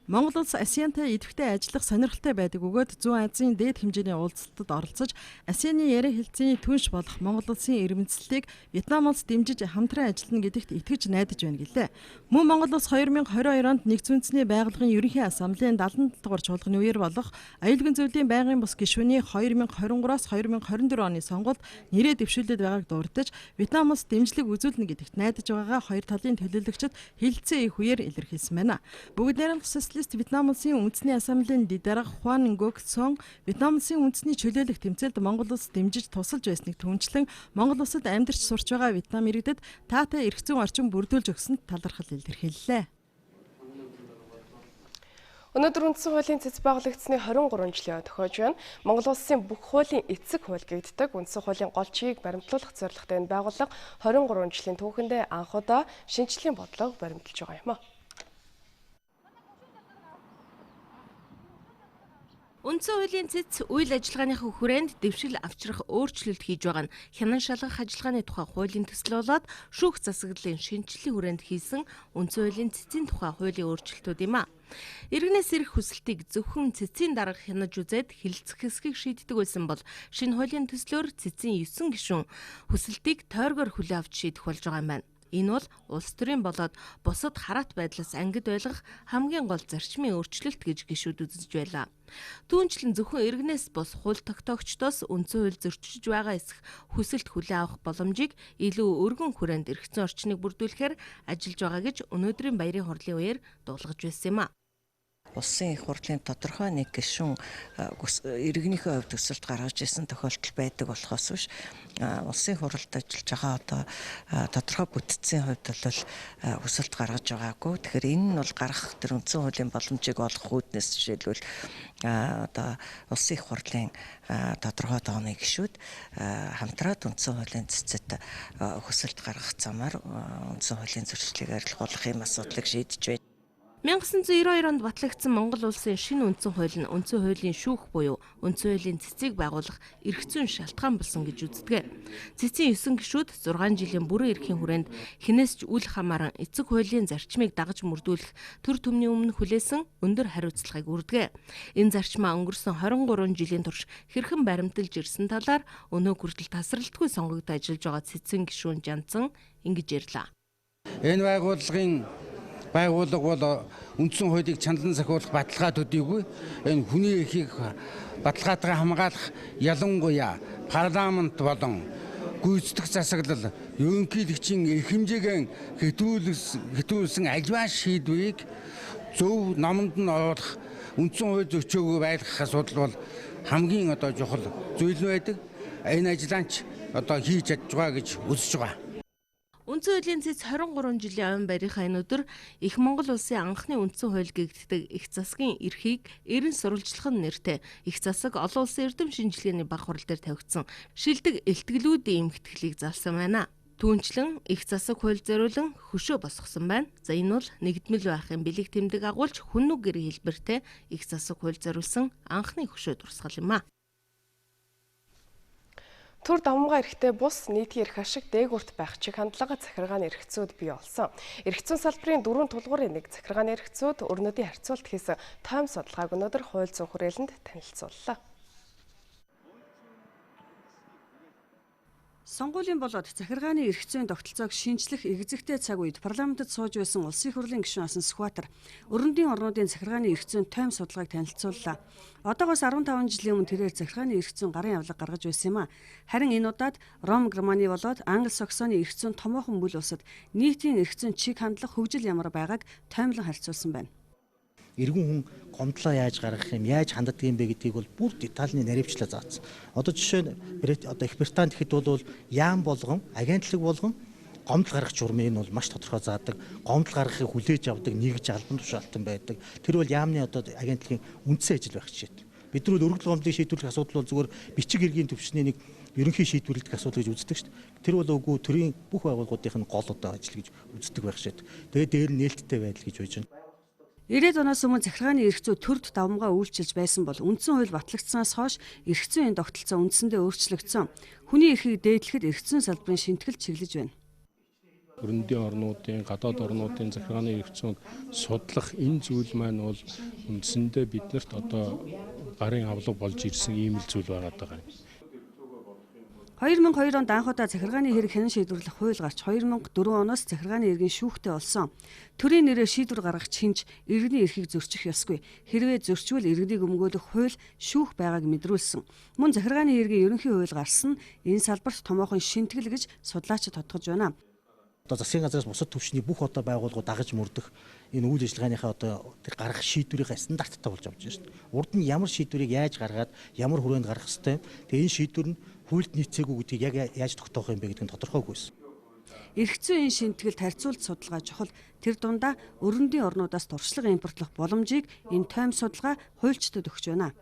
Монгол улс АСЕАН-тай идэвхтэй ажиллах сонирхолтой байдаг бөгөөд Зүүн Азийн дээд хэмжээний уулзалтад оролцож АСЕАН-ы яриа хэлцээний түнш болох Монгол улсын ирмэнцлэлийг Вьетнам улс дэмжиж хамтран ажиллана гэдэгт итгэж найдаж байна гэлээ. Мөн Монгол улс 2022 онд нэгдсэн үндэсний байгууллагын ерөнхий ассамблеийн 77 дугаар чуулганы үеэр болох аюулгүй зөвлөлийн байнгын бус гишүүний 2023-аас 2024 оны сонгуульд нэрээ дэвшүүлээд байгааг дурдж Вьетнам улс дэмжлэг үзүүлнэ гэдэгт найдаж байгаагаа хоёр талын төлөөлөгчид хэлэлцээ их үеэр илэрхийлсэн байна. Бүгд найрамдах Социалист Вьетнам улсын үндэсний ассамблеийн дэд дарга Хуан Нгок Сон Вьетнам улсын үндэсний чөлөөлөх тэмцээлд Монгол улс дэмжиж тусалж байсныг түнчлэн Монгол улсад амьдарч сурч байгаа Вьетнам иргэдэд таатай эрх зүйн орчин бүрдүүлж өгсөнд талархал илэрхийллээ. Өнөөдөр үндсэн хуулийн цэц байгуулагдсаны 23 жилийн тохиож байна. Монгол улсын бүх хуулийн эцэг хууль гэгддэг үндсэн хуулийн гол чигийг баримтлуулах зорилготой энэ байгууллага 23 жилийн түүхэндээ анх удаа шинжлэлийн бодлого баримталж байгаа юм а. Үндсэн хуулийн цэц үйл ажиллагааныхаа хүрээнд дэвшил авчрах өөрчлөлт хийж байгаа нь хянан шалгах ажиллагааны тухай хуулийн төсөл болоод шүүх засаглалын шинжлэлийн хүрээнд хийсэн үндсэн хуулийн цэцийн тухай хуулийн өөрчлөлтүүд юм а. Иргэнээс ирэх хүсэлтийг зөвхөн цэцийн дарга хянаж үзээд хэлэлцэх хэсгийг шийддэг байсан бол шинэ хуулийн төслөөр цэцийн 9 гишүүн хүсэлтийг тойргоор хүлээн авч шийдэх болж байгаа юм байна. Энэ бол улс төрийн болоод бусад хараат байдлаас ангид ойлгох хамгийн гол зарчмын өөрчлөлт гэж гишүүд үзэж байлаа. Түүнчлэн зөвхөн иргэнээс бус хууль тогтоогчдоос үндсэн хууль зөрчиж байгаа эсэх хүсэлт хүлээн авах боломжийг илүү өргөн хүрээнд эрх зүйн орчныг бүрдүүлэхээр ажиллаж байгаа гэж өнөөдрийн баярын хурлын үеэр дуулгаж байсан юм а. Улсын их хурлын тодорхой нэг гишүүн иргэнийхээ хувьд төсөлт гаргаж ирсэн тохиолдол байдаг болохоос биш улсын хурлд ажиллаж байгаа одоо тодорхой бүтцийн хувьд бол хүсэлт гаргаж байгаагүй. Тэгэхээр энэ нь бол гаргах тэр үндсэн хуулийн боломжийг олгох үүднээс жишээлбэл одоо улсын их хурлын тодорхой тооны гишүүд хамтраад үндсэн хуулийн цэцэд хүсэлт гаргах замаар үндсэн хуулийн зөрчлийг арилгуулах юм асуудлыг шийдэж байна. 1992 онд батлагдсан Монгол улсын шинэ үндсэн хууль нь үндсэн хуулийн шүүх буюу үндсэн хуулийн цэцийг байгуулах эрх зүйн шалтгаан болсон гэж үздэг. Цэцийн 9 гишүүд 6 жилийн бүрэн эрхийн хүрээнд хэнээс ч үл хамааран эцэг хуулийн зарчмыг дагаж мөрдүүлэх төр түмний өмнө хүлээсэн өндөр хариуцлагыг үүрдэг. Энэ зарчмаа өнгөрсөн 23 жилийн турш хэрхэн баримталж ирсэн талаар өнөө хүртэл тасралтгүй сонгогдож ажиллаж байгаа цэцэн гишүүн Жанцан ингэж ярьлаа. Энэ байгууллагын байгууллага бол үндсэн хуулийг чаналан сахиулах баталгаа төдийгүй энэ хүний эрхийг баталгаатайгаар хамгаалах ялангуяа парламент болон гүйцэтгэх засаглал ерөнхийлөгчийн эрх хэмжээгээр хэтрүүлсэн аливаа шийдвэрийг зөв номонд нь оруулах үндсэн хууль зөрчөөгүй байлгах асуудал бол хамгийн одоо чухал зүйл нь байдаг. Энэ ажлаа ч одоо хийж чадж байгаа гэж үзэж байгаа. Үндсэн хуулийн цэц 23 жилийн ойн байрынхаа энэ өдөр их Монгол улсын анхны үндсэн хууль гэгддэг их засгийн эрхийг эрен сурвалжлах нь нэртэй их засаг олон улсын эрдэм шинжилгээний баг хурал дээр тавигдсан шилдэг илтгэлүүдийн эмхэтгэлийг залсан байна. Түүнчлэн их засаг хууль зориулан хөшөө босгосон байна. За энэ бол нэгдмэл байхын бэлэг тэмдэг агуулж хүннүг гэрээ хэлбэртэй их засаг хууль зориулсан анхны хөшөө дурсгал юм а. Төр давмгай эрхтэй бус нийтийн эрх ашиг дээгүүрт байх чиг хандлага захиргааны эрх зүйд бий болсон. Эрх зүйн салбарын дөрвөн тулгуурын нэг захиргааны эрх зүйд өрнөдийн харьцуулт хийсэн тойм судалгааг өнөөдөр хууль зүйн хүрээлэнд танилцууллаа. Сонгуулийн болоод захиргааны эрх зүйн тогтолцоог шинжлэх эгзэгтэй цаг үед парламентод сууж байсан Улсын их хурлын гишүүн Асан Сүхбаатар өрөндийн орнуудын захиргааны эрх зүйн тойм судалгааг танилцууллаа. Одоогоос 15 жилийн өмнө тэрээр захиргааны эрх зүйн гарын авлага гаргаж байсан юм а. Харин энэ удаад Ром Германы болоод Англи Саксоны эрх зүйн томоохон бүл улсад нийтийн эрх зүйн чиг хандлага хөгжил ямар байгааг тоймлон харьцуулсан байна. Иргэн хүн гомдлоо яаж гаргах юм, яаж ханддаг юм бэ гэдгийг бол бүр детальны наривчлаа заасан. Одоо жишээ нь одоо Их Британд гэхэд бол яам болгон, агентлаг болгон гомдол гаргах журмыг нь бол маш тодорхой заадаг. Гомдол гаргахыг хүлээж авдаг нэгж албан тушаалтан байдаг. Тэр бол яамны одоо агентлагийн үндсэн ажил байх жишээт. Бид нар бол өргөдөл гомдлыг шийдвэрлэх асуудал бол зүгээр бичиг иргэний түвшний нэг ерөнхий шийдвэрлэх асуудал гэж үздэг шүү дээ. Тэр бол үгүй төрийн бүх байгууллагуудын гол одоо ажил гэж үздэг байх шít. Тэгээд дээр нь нээлттэй байдал гэж байж байна. 90-ад оноос өмнө захиргааны эрх зүй төрд давмгай үйлчилж байсан бол үндсэн хууль батлагдсанаас хойш эрх зүйн энэ тогтолцоо үндсэндээ өөрчлөгдсөн. Хүний эрхийг дээдлэхэд эрх зүйн салбарын шинэтгэл чиглэж байна. Өрөндийн орнуудын, гадаад орнуудын захиргааны эрх зүйг судлах энэ зүйл маань бол үндсэндээ биднэрт одоо гарын авлага болж ирсэн ийм л зүйл байгаад байгаа юм. 2002 онд анх удаа захиргааны хэрэг хянан шийдвэрлэх хууль гарч 2004 оноос захиргааны иргэн шүүхтэй болсон. Төрийн нэрээр шийдвэр гаргах чинж иргэний эрхийг зөрчих ёсгүй. Хэрвээ зөрчвөл иргэнийг өмгөөлөх хууль шүүх байгааг мэдрүүлсэн. Мөн захиргааны иргэн ерөнхий хууль гарсан нь энэ салбарт томоохон шинэтгэл гэж судлаачид тодгож байна. Одоо засгийн газраас бусад түвшний бүх одоо байгууллагууд дагаж мөрдөх энэ үйл ажиллагааныхаа одоо тэр гаргах шийдвэрийнхээ стандарттай болж авч байна шүү дээ. Урд нь ямар шийдвэрийг яаж гаргаад ямар хүрээнд гаргах ёстой юм. Тэгээ энэ шийдвэр нь хуульд нийцээгүй гэдгийг яг яаж тогтоох юм бэ гэдэг нь тодорхойгүй байсан. Эрх зүйн энэ шимтгэлд харьцуулт судалгаа чухал. Тэр дундаа өрөндийн орнуудаас туршлага импортлох боломжийг энэ тойм судалгаа хуульчдад өгч байна.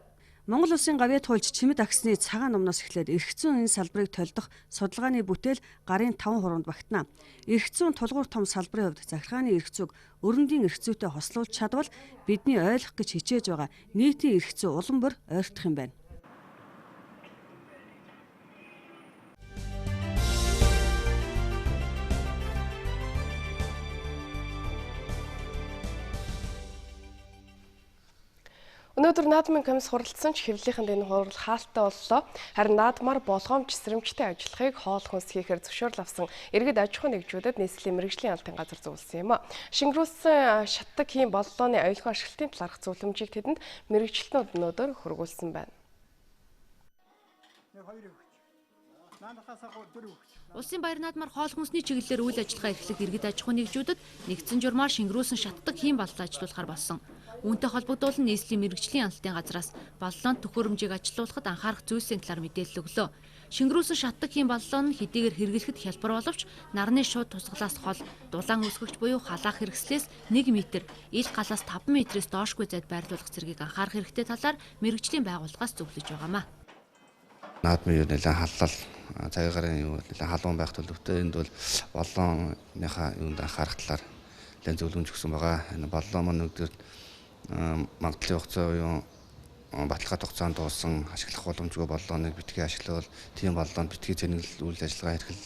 Монгол улсын гавьяат хуульч Чимэд Агсны цагаан номноос эхлээд эрх зүйн энэ салбарыг толдох судалгааны бүтээл гарын 5 хуруунд багтана. Эрх зүйн тулгуур том салбарын хувьд захиргааны эрх зүйг өрөндийн эрх зүйтэй хослуулж чадвал бидний ойлгох гэж хичээж байгаа нийтийн эрх зүй улам бүр ойртох юм байна. Өнөөдөр наадмын комисс хуралдсан ч хэвлэлийнхэнд энэ хурал хаалттай боллоо. Харин наадмаар болгоомж сэрэмжтэй ажиллахыг хоол хүнс хийхээр зөвшөөрөл авсан иргэд аж ахуйн нэгжүүдэд нийслэлийн мэргэжлийн албаны газар зөвлөсөн юм. Шингэрүүлсэн шатдаг хийн боллооны аюулгүй ашиглалтын талаарх зөвлөмжийг тэдэнд мэргэжилтнүүд өнөөдөр хөргүүлсэн байна. Улсын баяр наадмаар хоол хүнсний чиглэлээр үйл ажиллагаа эрхлэх иргэд аж ахуйн нэгжүүдэд нэгдсэн журмаар шингэрүүлсэн шатдаг хийн боллоо ажилуулахар болсон. Үүнтэй холбогдуулан нийслэлийн мэргэжлийн албаны газраас боллоонд төхөөрөмжийг ажилуулахад анхаарах зүйлсийн талаар мэдээлэл өглөө. Шингэрүүлсэн шатдаг хийн боллоо нь хэдийгээр хэрэглэхэд хялбар боловч нарны шууд тусгалаас хол, дулаан үүсгэгч буюу халаах хэрэгслээс 1 м, ил галаас 5 м-ээс доошгүй зайд байрлуулах зэргийг анхаарах хэрэгтэй талаар мэргэжлийн байгууллагаас зөвлөж байгаамаа. Наадмын юу нэлээд халлал цагийн гарын юу нэлээд халуун байх төлөвтэй энд бол боллооныхаа юунд анхаарах талаар нэлээд зөвлөмж өгсөн байгаа. Энэ боллоо маань нэгдүгээр магадлалын хугацаа буюу баталгаа хугацаанд дууссан ашиглах боломжгүй боллооныг битгий ашиглавал тийм боллоонд битгий зэнэглэл үйл ажиллагаа эрхэл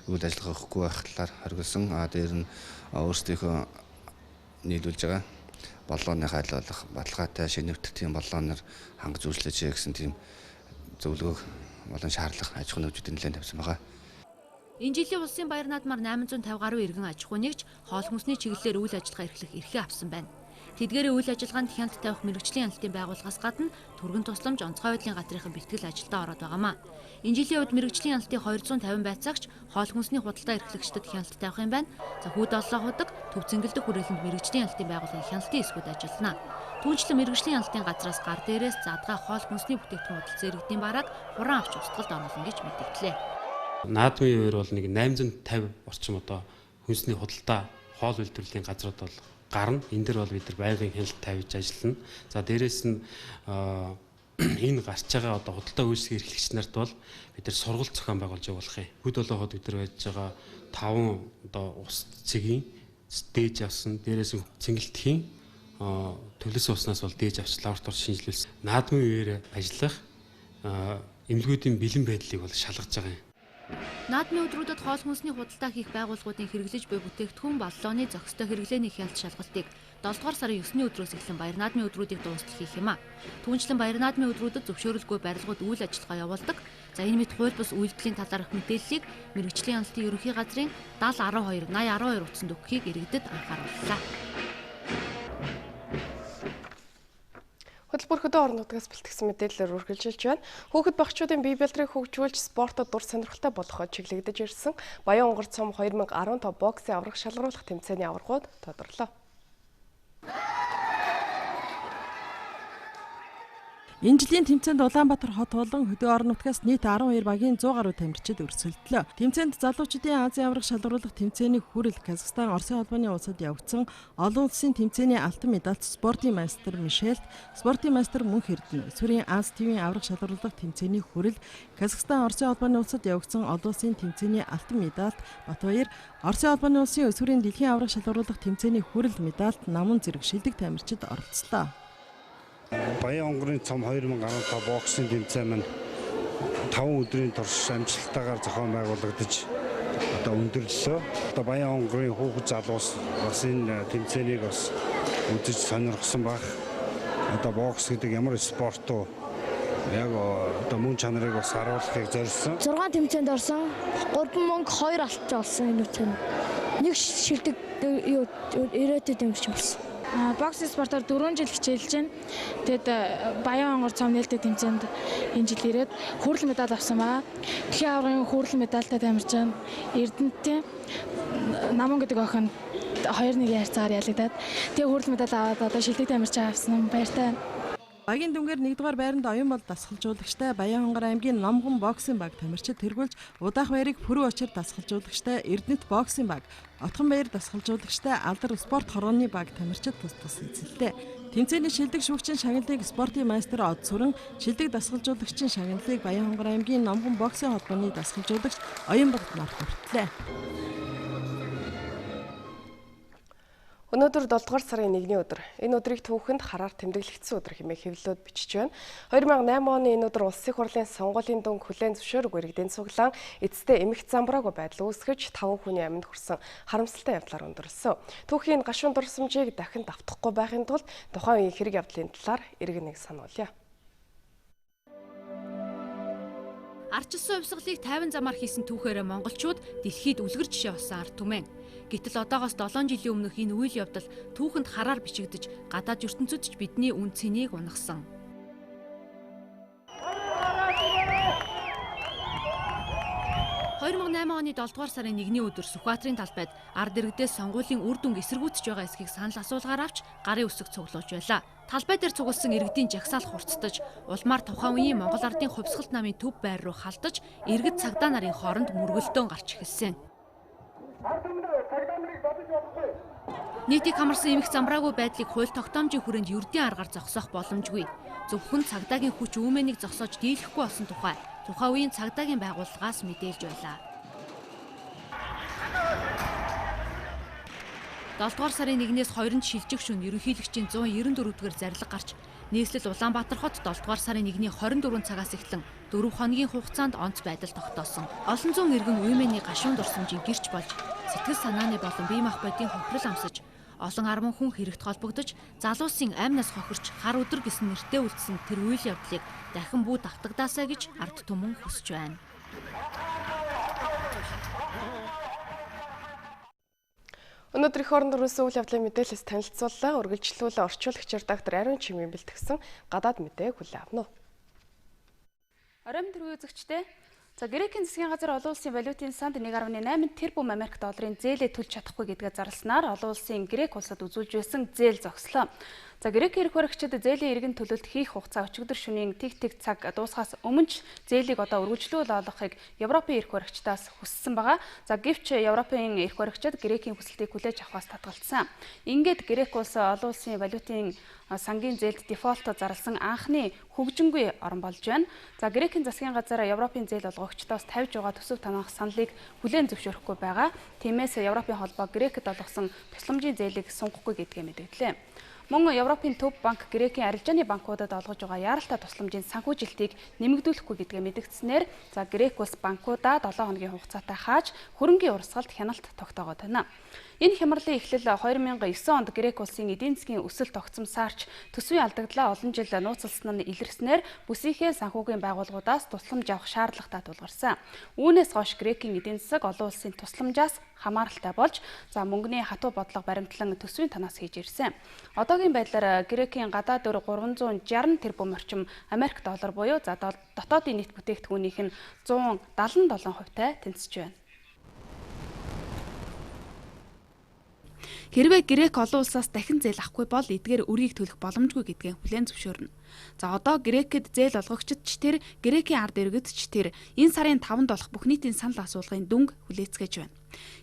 үйл ажиллагаа өгөхгүй байх талаар хоригдсон. А дээр нь өөрсдийнхөө нийлүүлж байгаа боллооныхаа аль болох баталгаатай шинэвтэх тийм боллооноор хангаж үйлчлээч гэсэн тийм зөвлөгөөг болон шаардлага аж ахуйн нэгжүүдийн нэлээд тавьсан байгаа. Энэ жилийн улсын баяр наадмаар 850 гаруй иргэн аж ахуй нэгж хоол хүнсний чиглэлээр үйл ажиллагаа эрхлэх эрхээ авсан байна. Тэдгээрийн үйл ажиллагаанд хяналт тавих мэргэжлийн хяналтын байгууллагаас гадна түргэн тусламж онцгой байдлын газрынхан бэлтгэл ажилдаа ороод байгаамаа. Энэ жилийн хувьд мэргэжлийн хяналтын 250 байцаагч хоол хүнсний худалдаа эрхлэгчдэд хяналт тавих юм байна. За хүүд оллоо худаг төв цэнгэлдэх хүрээлэнд мэргэжлийн хяналтын байгууллагын хяналтын хэсгүүд ажиллана. Түүнчлэн мэргэжлийн хяналтын газраас гар дээрээс задгаа хоол хүнсний бүтээгдэхүүн худалдсан иргэдийн барааг хураан авч устгалд оруулна гэж мэдгдлээ. Наадмын үеэр бол нэг 850 орчим одоо хүнсний худалдаа хоол үйлдвэрлэлийн газрууд бол гарна. Энэ дэр бол бид нар байнгын хяналт тавьж ажиллана. За дээрэс нь энэ гарч байгаа одоо худалдаа үйлчлэг эрхлэгч нарт бол бид нар сургалт зохион байгуулж явуулах юм. Хөд болооход бид нар байж байгаа 5 одоо ус цэгийн дээж авсан, дээрэс нь цэнгэлтхийн төлөс уснаас бол дээж авч лаборатори шинжилүүлсэн. Наадмын үеэр ажиллах эмнэлгүүдийн бэлэн байдлыг бол шалгаж байгаа юм. Наадмын өдрүүдэд хоол хүнсний худалдаа хийх байгууллагуудын хэрэглэж буй бүтээгдэхүүн боллооны зохистой хэрэглээний хяналт шалгалтыг 7 дугаар сарын 9-ний өдрөөс эхлэн баяр наадмын өдрүүдийг дуустал хийх юм а. Түүнчлэн баяр наадмын өдрүүдэд зөвшөөрөлгүй барилгууд үйл ажиллагаа явуулдаг. За энэ мэт хууль бус үйлдэлийн талаарх мэдээллийг мэргэжлийн хяналтын ерөнхий газрын 70 12 80 12 утсанд өгөхийг иргэдэд анхаарууллаа. Хөтөлбөр хөдөө орон нутгаас бэлтгэсэн мэдээлэлээр үргэлжилж байна. Хүүхэд багчуудын бие бэлтрийг хөгжүүлж спортод дур сонирхолтой болгоход чиглэгдэж ирсэн Баян Онгор цом 2015 боксын аврах шалгаруулах тэмцээний аваргууд тодорлоо. Энэ жилийн тэмцээнд Улаанбаатар хот болон хөдөө орон нутгаас нийт 12 багийн 100 гаруй тамирчид өрсөлдлөө. Тэмцээнд залуучуудын Азийн аварга шалгаруулах тэмцээний хүрэл Казахстан, Оросын холбооны улсад явагдсан олон улсын тэмцээний алтан медальт спортын мастер Мишельт, спортын мастер Мөнх Эрдэнэ, өсвөрийн Аз ТV-ийн аварга шалгаруулах тэмцээний хүрэл Казахстан, Оросын холбооны улсад явагдсан олон улсын тэмцээний алтан медальт Батбаяр, Оросын холбооны улсын өсвөрийн дэлхийн аварга шалгаруулах тэмцээний хүрэл медальт Намун зэрэг шилдэг тамирчид оролцлоо. Баян онгорын цом 2015 боксын тэмцээн маань 5 өдрийн турш амжилттайгаар зохион байгуулагдаж одоо өндөрлөлөө. Одоо Баян онгорын хүүхэд залуус бас энэ тэмцээнийг бас үзэж сонирхсон байх. Одоо бокс гэдэг ямар спорт уу? Яг одоо мөн чанарыг бас харуулахыг зорьсон. 6 тэмцээнд орсон. 3 мөнгө 2 алтч олсон энэ тэмцээнд. Нэг шилдэг юу ирээдүйд дэмжиж болсон. Бокс спортоор 4 жил хичээлж байна. Тэгэд Баян онгор цом нээлттэй тэмцээнд энэ жил ирээд хүрэл медаль авсан байгаа. Дэлхийн аваргын хүрэл медальтай тамирч байна. Эрдэнэтийн Намун гэдэг охин 2-1 харьцаагаар ялагдаад тэгээ хүрэл медаль аваад одоо шилдэг тамирч авсан. Баяртай. Багийн дүнгээр 1-р байранд Оюнбол дасгалжуулагчтай Баян-Хонгор аймгийн Номхон боксын баг тамирчид тэргүүлж Удаах баярыг Пүрүү очир дасгалжуулагчтай Эрдэнэт боксын баг, Отхон баяр дасгалжуулагчтай Алдар спорт хорооны баг тамирчид тус тус эзэлтээ. Тэмцээний шилдэг шүүгчийн шагналыг спортын мастер Од Сүрэн, шилдэг дасгалжуулагчийн шагналыг Баян-Хонгор аймгийн Номхон боксын холбооны дасгалжуулагч Оюнбол нар хүртлээ. Өнөөдөр 7 дугаар сарын 1-ний өдөр. Энэ өдрийг түүхэнд хараар тэмдэглэгдсэн өдөр хэмээн хэвлэлүүд бичиж байна. 2008 оны энэ өдөр Улсын хурлын сонгуулийн дүнг хүлээн зөвшөөрөөгүй иргэдийн цуглаан эцэстээ эмх замбраагүй байдал үүсгэж 5 хүний амьд хүрсэн харамсалтай явдлаар өндөрлөсөн. Түүхийн гашуун дурсамжийг дахин давтахгүй байхын тулд тухайн үеийн хэрэг явдлын талаар иргэн нэг сануулъя. Арчилсан хувьсгалыг 50 замаар хийсэн түүхээрээ монголчууд дэлхийд үлгэр жишээ болсон ард түмэн. Гэтэл одоогоос 7 жилийн өмнөх энэ үйл явдал түүхэнд хараар бичигдэж гадаад ертөнцид ч бидний үн цэнийг унагсан. 2008 оны 7 дугаар сарын 1-ний өдөр Сүхбаатарын талбайд ард иргэдээс сонгуулийн үр дүнг эсэргүүцэж байгаа эсхийг санал асуулгаар авч гарын үсэг цуглуулж байлаа. Талбай дээр цугласан иргэдийн жагсаал хурцтаж, улмаар тухайн үеийн Монгол ардын хувьсгалт намын төв байр руу халдаж, иргэд цагдаа нарын хооронд мөргөлдөөн гарч эхэлсэн. Нийтийг хамарсан эмх замбраагүй байдлыг хууль тогтоомжийн хүрээнд ердийн аргаар зогсоох боломжгүй. Зөвхөн цагдаагийн хүч үүмэнийг зогсоож дийлэхгүй болсон тухай тухайн үеийн цагдаагийн байгууллагаас мэдээлж байлаа. 7 дугаар сарын 1-ээс 2-нд шилжих шөнө ерөнхийлөгчийн 194-р зарлиг гарч нийслэл Улаанбаатар хот 7 дугаар сарын 1-ний 24 цагаас эхлэн 4 хоногийн хугацаанд онц байдал тогтоосон. Олон зуун иргэн үймээний гашуун дурсамжийн гэрч болж сэтгэл санааны болон бие махбодын хохирол амсаж олон арван хүн хэрэгт холбогдож залуусын амь нас хохирч хар өдөр гэсэн нэртэй үлдсэн тэр үйл явдлыг дахин бүү давтагдаасай гэж ард түмэн хүсэж байна. Өнөөдөр эх оронд өрнөсөн үйл явдлын мэдээлэлс танилцууллаа. Үргэлжлүүлээ орчуулагч редактор Ариун Чимийн бэлтгэсэн гадаад мэдээг хүлээн авна уу. Оройн төрийн үзэгчдээ. За Грекийн засгийн газар олон улсын валютын санд 1.8 тэрбум Америк долларын зээлээ төлж чадахгүй гэдгээ зарласнаар олон улсын Грек улсад үзүүлж байсан зээл зогслоо. За Грекийн эрх баригчид зээлийн иргэн төлөлт хийх хугацаа өчигдөр шөнийн тэг цаг дуусахаас өмнө ч зээлийг одоо үргэлжлүүл олгохыг Европын эрх баригчдаас хүссэн байгаа. За гэвч Европын эрх баригчид Грекийн хүсэлтийг хүлээж авахаас татгалцсан. Ингээд Грек улс олон улсын валютын сангийн зээлд дефолт зарласан анхны хөгжингүй орн болж байна. За Грекийн засгийн газар Европын зээл олгогчдоос тавьж байгаа төсөв танаах саналыг хүлээн зөвшөөрөхгүй байгаа. Тиймээс Европын холбоо Грекэд олгосон тусламжийн зээлийг сунгахгүй гэдгээ мэдэгдлээ. Мөн Европын төв банк Грекийн арилжааны банкудад олгож байгаа яаралтай тусламжийн санхүүжилтийг нэмэгдүүлэхгүй гэдгээ мэдэгдсэнээр за Грек улс банкудаа 7 хоногийн хугацаатай хааж хөрөнгийн урсгалд хяналт тогтоогоод байна. Энэ хямралын эхлэл 2009 онд Грек улсын эдийн засгийн өсөлт тогтсомсаарч төсвийн алдагдлаа олон жил нууцлсан нь илэрснээр бүсийнхээ санхүүгийн байгууллагуудаас тусламж авах шаардлагатай тулгарсан. Үүнээс хойш Грекийн эдийн засаг олон улсын тусламжаас хамааралтай болж за мөнгөний хатуу бодлого баримтлан төсвийн танаас хийж ирсэн. Одоогийн байдлаар Грекийн гадаад өр 360 тэрбум орчим Америк доллар буюу за дотоодын нийт бүтээгдэхүүнийх нь 177%-тай тэнцэж байна. Хэрвээ Грек олон улсаас дахин зээл авахгүй бол эдгээр өрийг төлөх боломжгүй гэдгээ хүлээн зөвшөөрнө. За одоо Грекэд зээл олгогчид ч тэр, Грекийн ард иргэд ч тэр энэ сарын 5-нд болох бүх нийтийн санал асуулгын дүнг хүлээцгээж байна.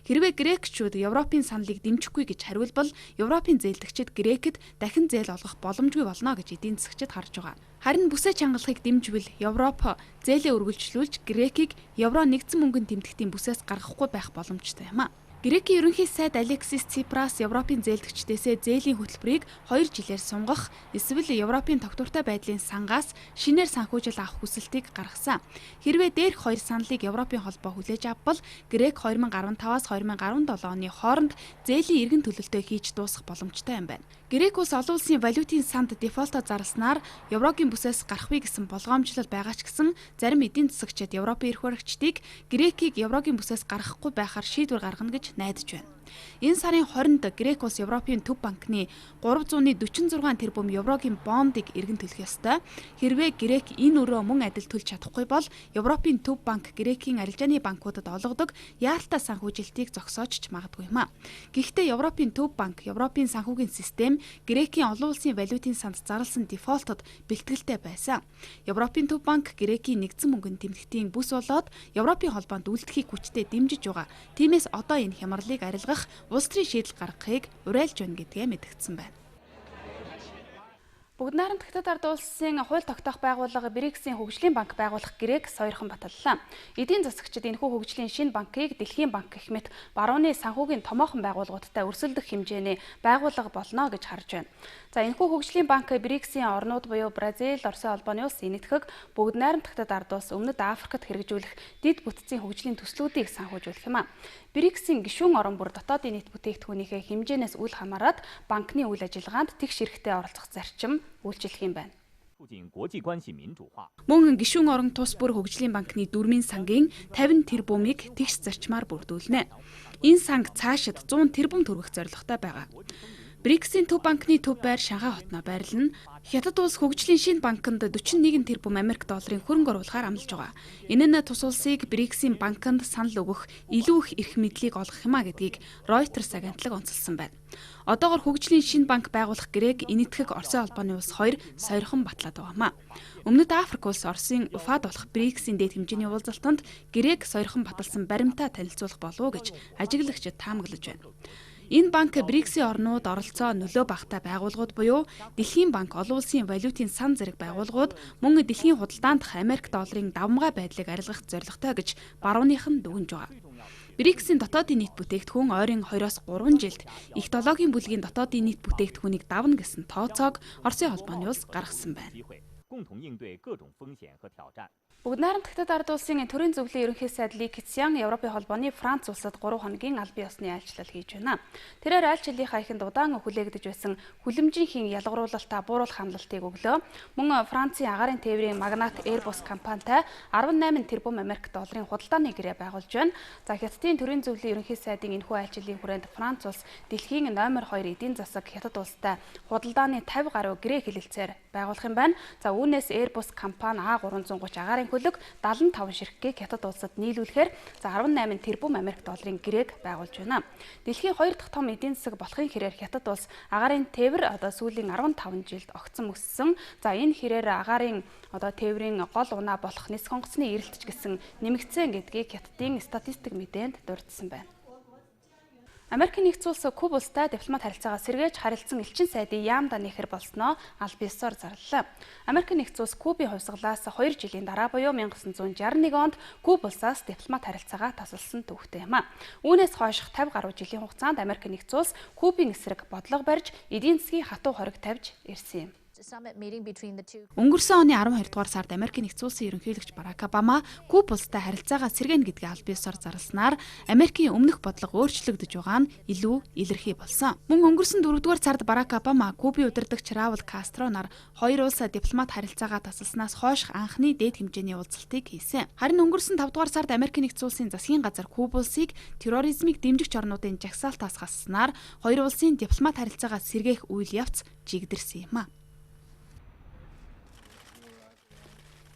Хэрвээ грекчүүд Европын саналыг дэмжихгүй гэж хариулбал Европын зээлдэгчид Грекэд дахин зээл олгох боломжгүй болно гэж эдийн засагчид харж байгаа. Харин бүсээ чангалахыг дэмжвэл Европ зээлээ үргэлжлүүлж Грекийг Евро нэгдсэн мөнгөнд тэмдэгтийн бүсээс гаргахгүй байх боломжтой юм а. Грекийн ерөнхий сайд Алексис Ципрас Европын зээлдэгчдээсээ зээлийн хөтөлбөрийг 2 жилээр сунгах эсвэл Европын тогтвортой байдлын сангаас шинээр санхүүжил авах хүсэлтийг гаргасан. Хэрвээ дээрх хоёр саналыг Европын холбоо хүлээж авбал Грек 2015-аас 2017 оны хооронд зээлийн эргэн төлөлтөө хийж дуусгах боломжтой юм байна. Грек улс олон улсын валютын санд дефолтоо зарласнаар Еврогийн бүсээс гарахгүй гэсэн болгоомжлол байгаа ч гэсэн зарим эдийн засагчид Европын эрх баригчдыг Грекийг Еврогийн бүсээс гаргахгүй байхаар шийдвэр гаргана гэж найдаж байна. Энэ сарын 20-нд Грек улс Европын төв банкны 346 тэрбум еврогийн бондыг эргэн төлөх ёстой. Хэрвээ Грек энэ өрөө мөн адил төлж чадахгүй бол Европын төв банк Грекийн арилжааны банкудад олгодог яаралтай санхүүжилтийг зогсоож ч магадгүй юм а. Гэхдээ Европын төв банк, Европын санхүүгийн систем Грекийн олон улсын валютын санд зарласан дефолтод бэлтгэлтэй байсан. Европын төв банк Грекийн нэгдсэн мөнгөнд тэмдэгтийн бүс болоод Европын холбоонд үлдэхийг хүчтэй дэмжиж байгаа. Тиймээс одоо энэ хямралыг арилгах улс төрийн шийдэл гаргахыг уриалж байна гэдгээ мэдгдсэн байна. Бүгд найрамд Хятад ард улсын хууль тогтоох байгууллага БРИКС-ийн хөгжлийн банк байгуулах гэрээг сойрхон баталлаа. Эдийн засагчид энэхүү хөгжлийн шинэ банкыг Дэлхийн банк гэх мэт барууны санхүүгийн томоохон байгууллагуудтай өрсөлдөх хэмжээний байгууллага болно гэж харж байна. За энэхүү хөгжлийн банк БРИКС-ийн орнууд буюу Бразил, Оросын холбооны улс, Энэтхэг, Бүгд найрамд Хятад ард улс, Өмнөд Африкт хэрэгжүүлэх дэд бүтцийн хөгжлийн төслүүдийг санхүүжүүлэх юм а. БРИКС-ийн гишүүн орон бүр дотоодын нийт бүтээгдэхүүнийхээ хэмжээнээс үл хамааран банкны үйл ажиллагаанд тэгш эрхтэй оролцох зарчим үйлчлэх юм байна. Мөн гишүүн орон тус бүр хөгжлийн банкны дөрмийн сангийн 50 тэрбумыг тэгш зарчмаар бүрдүүлнэ. Энэ санг цаашид 100 тэрбум төгрөх зорилготой байгаа. БРИКС-ийн төв банкны төв байр Шанхай хотноо байрлана. Хятад улс хөгжлийн шинэ банкнд 41 тэрбум Америк долларын хөрөнгө оруулахаар амлаж байгаа. Энэ нь тус улсыг БРИКС-ийн банкнд санал өгөх илүү их эрх мэдлийг олгох юм а гэдгийг Reuters агентлаг онцолсон байна. Одоогор хөгжлийн шинэ банк байгуулах гэрээг Энэтхэг, Оросын холбооны улс хоёр сойрхон батлаад байгаа юм а. Өмнөд Африк улс Оросын Уфад болох БРИКС-ийн дээд хэмжээний уулзалтанд гэрээг сойрхон баталсан баримтаа танилцуулах болов уу гэж ажиглагчид таамаглаж байна. Энэ банк БРИКС-ийн орнууд оролцоо нөлөө багатай байгууллагууд буюу Дэлхийн банк, олон улсын валютын сан зэрэг байгууллагууд мөн дэлхийн худалдаандах Америк долларын давамгай байдлыг арилгах зорилготой гэж барууных нь дүгнж байгаа. БРИКС-ийн дотоодын нийт бүтээгдэхүүн ойрын 2-3 жилд их долоогийн бүлгийн дотоодын нийт бүтээгдэхүүнийг давна гэсэн тооцоог Оросын холбооны улс гаргасан байна. Бүгд найрамд Хятад ард улсын төрийн зөвлөлийн ерөнхий сайд Ли Кэцян Европын холбооны Франц улсад 3 хоногийн албан ёсны айлчлал хийж байна. Тэрээр айлчлалынхаа эхэнд удаан хүлээгдэж байсан хүлэмжийн хийн ялгаруулалтаа бууруулах амлалтыг өглөө. Мөн Францын агаарын тээврийн магнат Airbus компанитай 18 тэрбум Америк долларын худалдааны гэрээ байгуулж байна. За Хятадын төрийн зөвлөлийн ерөнхий сайдын энэхүү айлчлалын хүрээнд Франц улс дэлхийн номер 2 эдийн засаг Хятад улстай худалдааны 50 гаруй гэрээ хэлэлцээр байгуулах юм байна. За үүнээс Airbus компани A330 агаарын хөлөг 75 ширхгийг Хятад улсад нийлүүлэхээр за 18 тэрбум Америк долларын гэрээг байгуулж байна. Дэлхийн хоёр дахь том эдийн засаг болохын хэрээр Хятад улс агаарын тээвэр одоо сүүлийн 15 жилд огцом өссөн. За энэ хэрээр агаарын одоо тээврийн гол унаа болох нисэх онгоцны эрэлтч гэсэн нэмэгдсэн гэдгийг Хятадын статистик мэдээнд дурдсан байна. Америкийн нэгдсэн улс Куб улстай дипломат харилцаагаа сэргээж харилцсан элчин сайдын яамда нэхэр болсноо аль биесээр зарлалаа. Америкийн нэгдсэн улс Кубын хувьсгалаас 2 жилийн дараа буюу 1961 онд Куб улсаас дипломат харилцаагаа тасалсан түүхтэй юм а. Үүнээс хойших 50 гаруй жилийн хугацаанд Америкийн нэгдсэн улс Кубын эсрэг бодлого барьж эдийн засгийн хатуу хориг тавьж ирсэн юм. Өнгөрсөн оны 12 дугаар сард Америкийн нэгдсэн улсын ерөнхийлөгч Барак Обама Куб улстай харилцаагаа сэргээнэ гэдгийг аль биесээр зарласнаар Америкийн өмнөх бодлого өөрчлөгдөж байгаа нь илүү илэрхий болсон. Мөн өнгөрсөн 4 дугаар сард Барак Обама Кубын удирдагч Раул Кастро нар хоёр улс дипломат харилцаагаа тасалснаас хойших анхны дээд хэмжээний уулзалтыг хийсэн. Харин өнгөрсөн 5 дугаар сард Америкийн нэгдсэн улсын засгийн газар Куб улсыг терроризмыг дэмжигч орнуудын жагсаалтаас хасснаар хоёр улсын дипломат харилцаагаа сэргээх үйл явц жигдэрсэн юм а.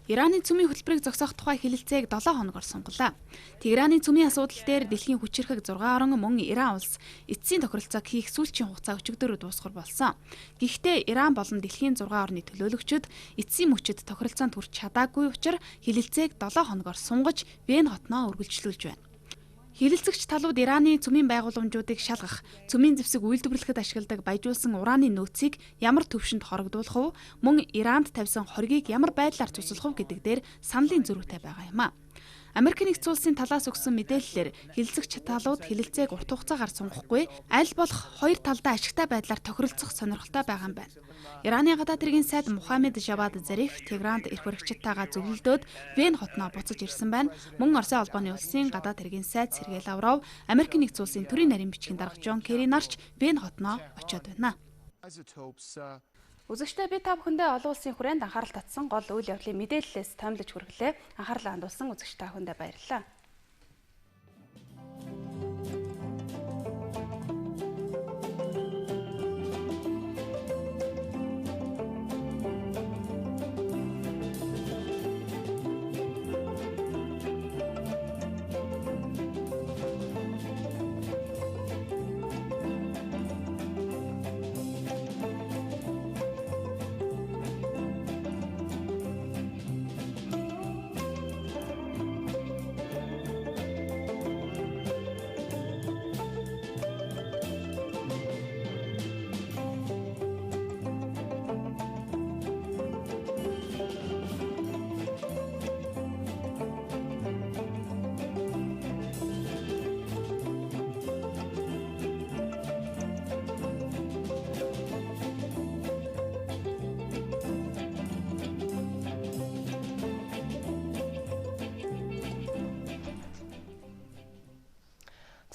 Ираны цөмийн хөтөлбөрийг зогсоох тухай хэлэлцээг 7 хоногор сунгалаа. Тегераны цөмийн асуудал дээр дэлхийн хүчирхэг 6 орон мөн Иран улс эцсийн тохиролцоог хийх сүүлчийн хугацаа өчигдөрөө дуусгар болсон. Гэхдээ Иран болон дэлхийн 6 орны төлөөлөгчид эцсийн мөчид тохиролцоонд хүрч чадаагүй учраас хэлэлцээг 7 хоногор сунгаж Вен хотноо үргэлжлүүлж байна. Хэлэлцэгч талууд Ираны цөмийн байгууламжуудыг шалгах, цөмийн зэвсэг үйлдвэрлэхэд ашигладаг баяжуулсан ураны нөөцийг ямар түвшинд хорогдуулах вэ, мөн Иранд тавьсан хоргийг ямар байдлаар цуцлах вэ гэдэг дээр саналын зөрүүтэй байгаа юм а. Америкийн нэгдсэн улсын талаас өгсөн мэдээллээр хэлэлцэгч талууд хэлэлцээг урт хугацаагаар сунгахгүй аль болох хоёр талдаа ашигтай байдлаар тохиролцох сонирхолтой байгаа юм байна. Ираны гадаад хэргийн сайд Мухаммед Жавад Зариф Тегеранд эрх баригчдтайгаа зөвлөлдөөд Вен хотноо буцаж ирсэн байна. Мөн Оросын холбооны улсын гадаад хэргийн сайд Сергей Лавров, Америкийн нэгдсэн улсын төрийн нарийн бичгийн дарга Джон Керри нарч Вен хотноо очиод байна. Үзэгчдээ би та бүхэндээ олон улсын хүрээнд анхаарал татсан гол үйл явдлын мэдээллээс томилж хүргэлээ. Анхаарлаа хандуулсан үзэгч та бүхэндээ баярлалаа.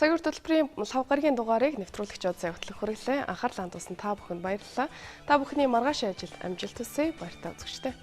Цаг үр төлбөрийн лав гарагийн дугаарыг нэвтрүүлэгч Одсай хөтлөх хүргэлээ. Анхаарлаа хандуулсан та бүхэнд баярлалаа. Та бүхний маргааш ажил амжилт хүсье. Баяртай үзэгчдээ.